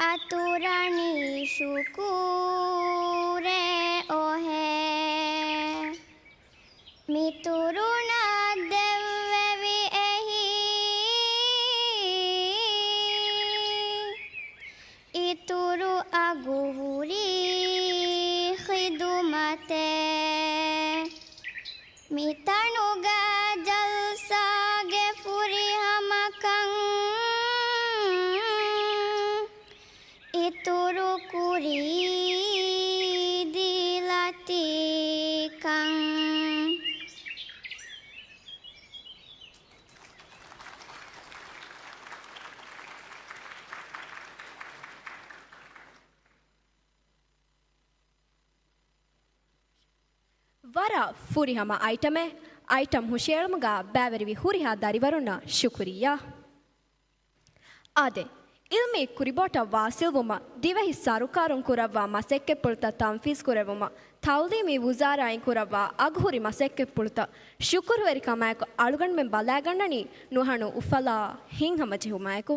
އަތުރަނި ޝުކުރެއް އޮހޭ. މިތުރުނަށް ދެއްވެވި އެހީ އިތުރު އަގުހުރި ޚިދުމަތެއް. މިތަނުގަ ޖަލްސާގެ ފުރިހަމަކަން އިތުރު ކުރީ ދީލަތީކަން. ވަރަށް ފުރިހަމަ އައިޓަމެއް. އައިޓަމް ހުށައެޅުމުގަ ބައިވެރިވި ހުރިހާ ދަރިވަރުންނަށް ޝުކުރިއްޔާ. އާދެ، އިލްމީ ކުރިބޯޓަށް ވާސިލްވުމަށް ދިވެހި ސަރުކާރުން ކުރައްވާ މަސައްކަތްޕުޅުތައް ތަންފީޒް ކުރެއްވުމަށް ތައުލީމީ ވުޒާރާއިން ކުރައްވާ އަގުހުރި މަސައްކަތްޕުޅުތައް ޝުކުރުވެރިކަމާއެކު އަޅުގަނޑުމެން ބަލާގަންނަނީ ނުހަނު އުފަލާ ހިތްހަމަޖެހުމާއެކު.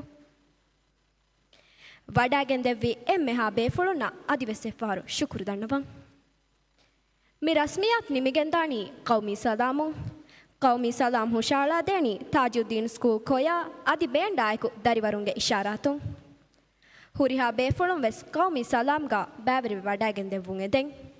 ވަޑައިގެންދެއްވި އެންމެހާ ބޭފުޅުންނަށް އަދިވެސް އެއްފަހަރު ޝުކުރު ދަންނަވަން. މި ރަސްމިއްޔާތު ނިމިގެންދާނީ ޤައުމީ ސަލާމުން. ޤައުމީ ސަލާމް ހުށަހަޅާދޭނީ ތާޖުއްދީން ސްކޫލް ކޮޔާ އަދި ބޭންޑާއެކު ދަރިވަރުންގެ އިޝާރާތުން. ހުރިހާ ބޭފުޅުން ވެސް ޤައުމީ ސަލާމްގަ ބައިވެރިވެ ވަޑައިގެންދެއްވުން އެދެން.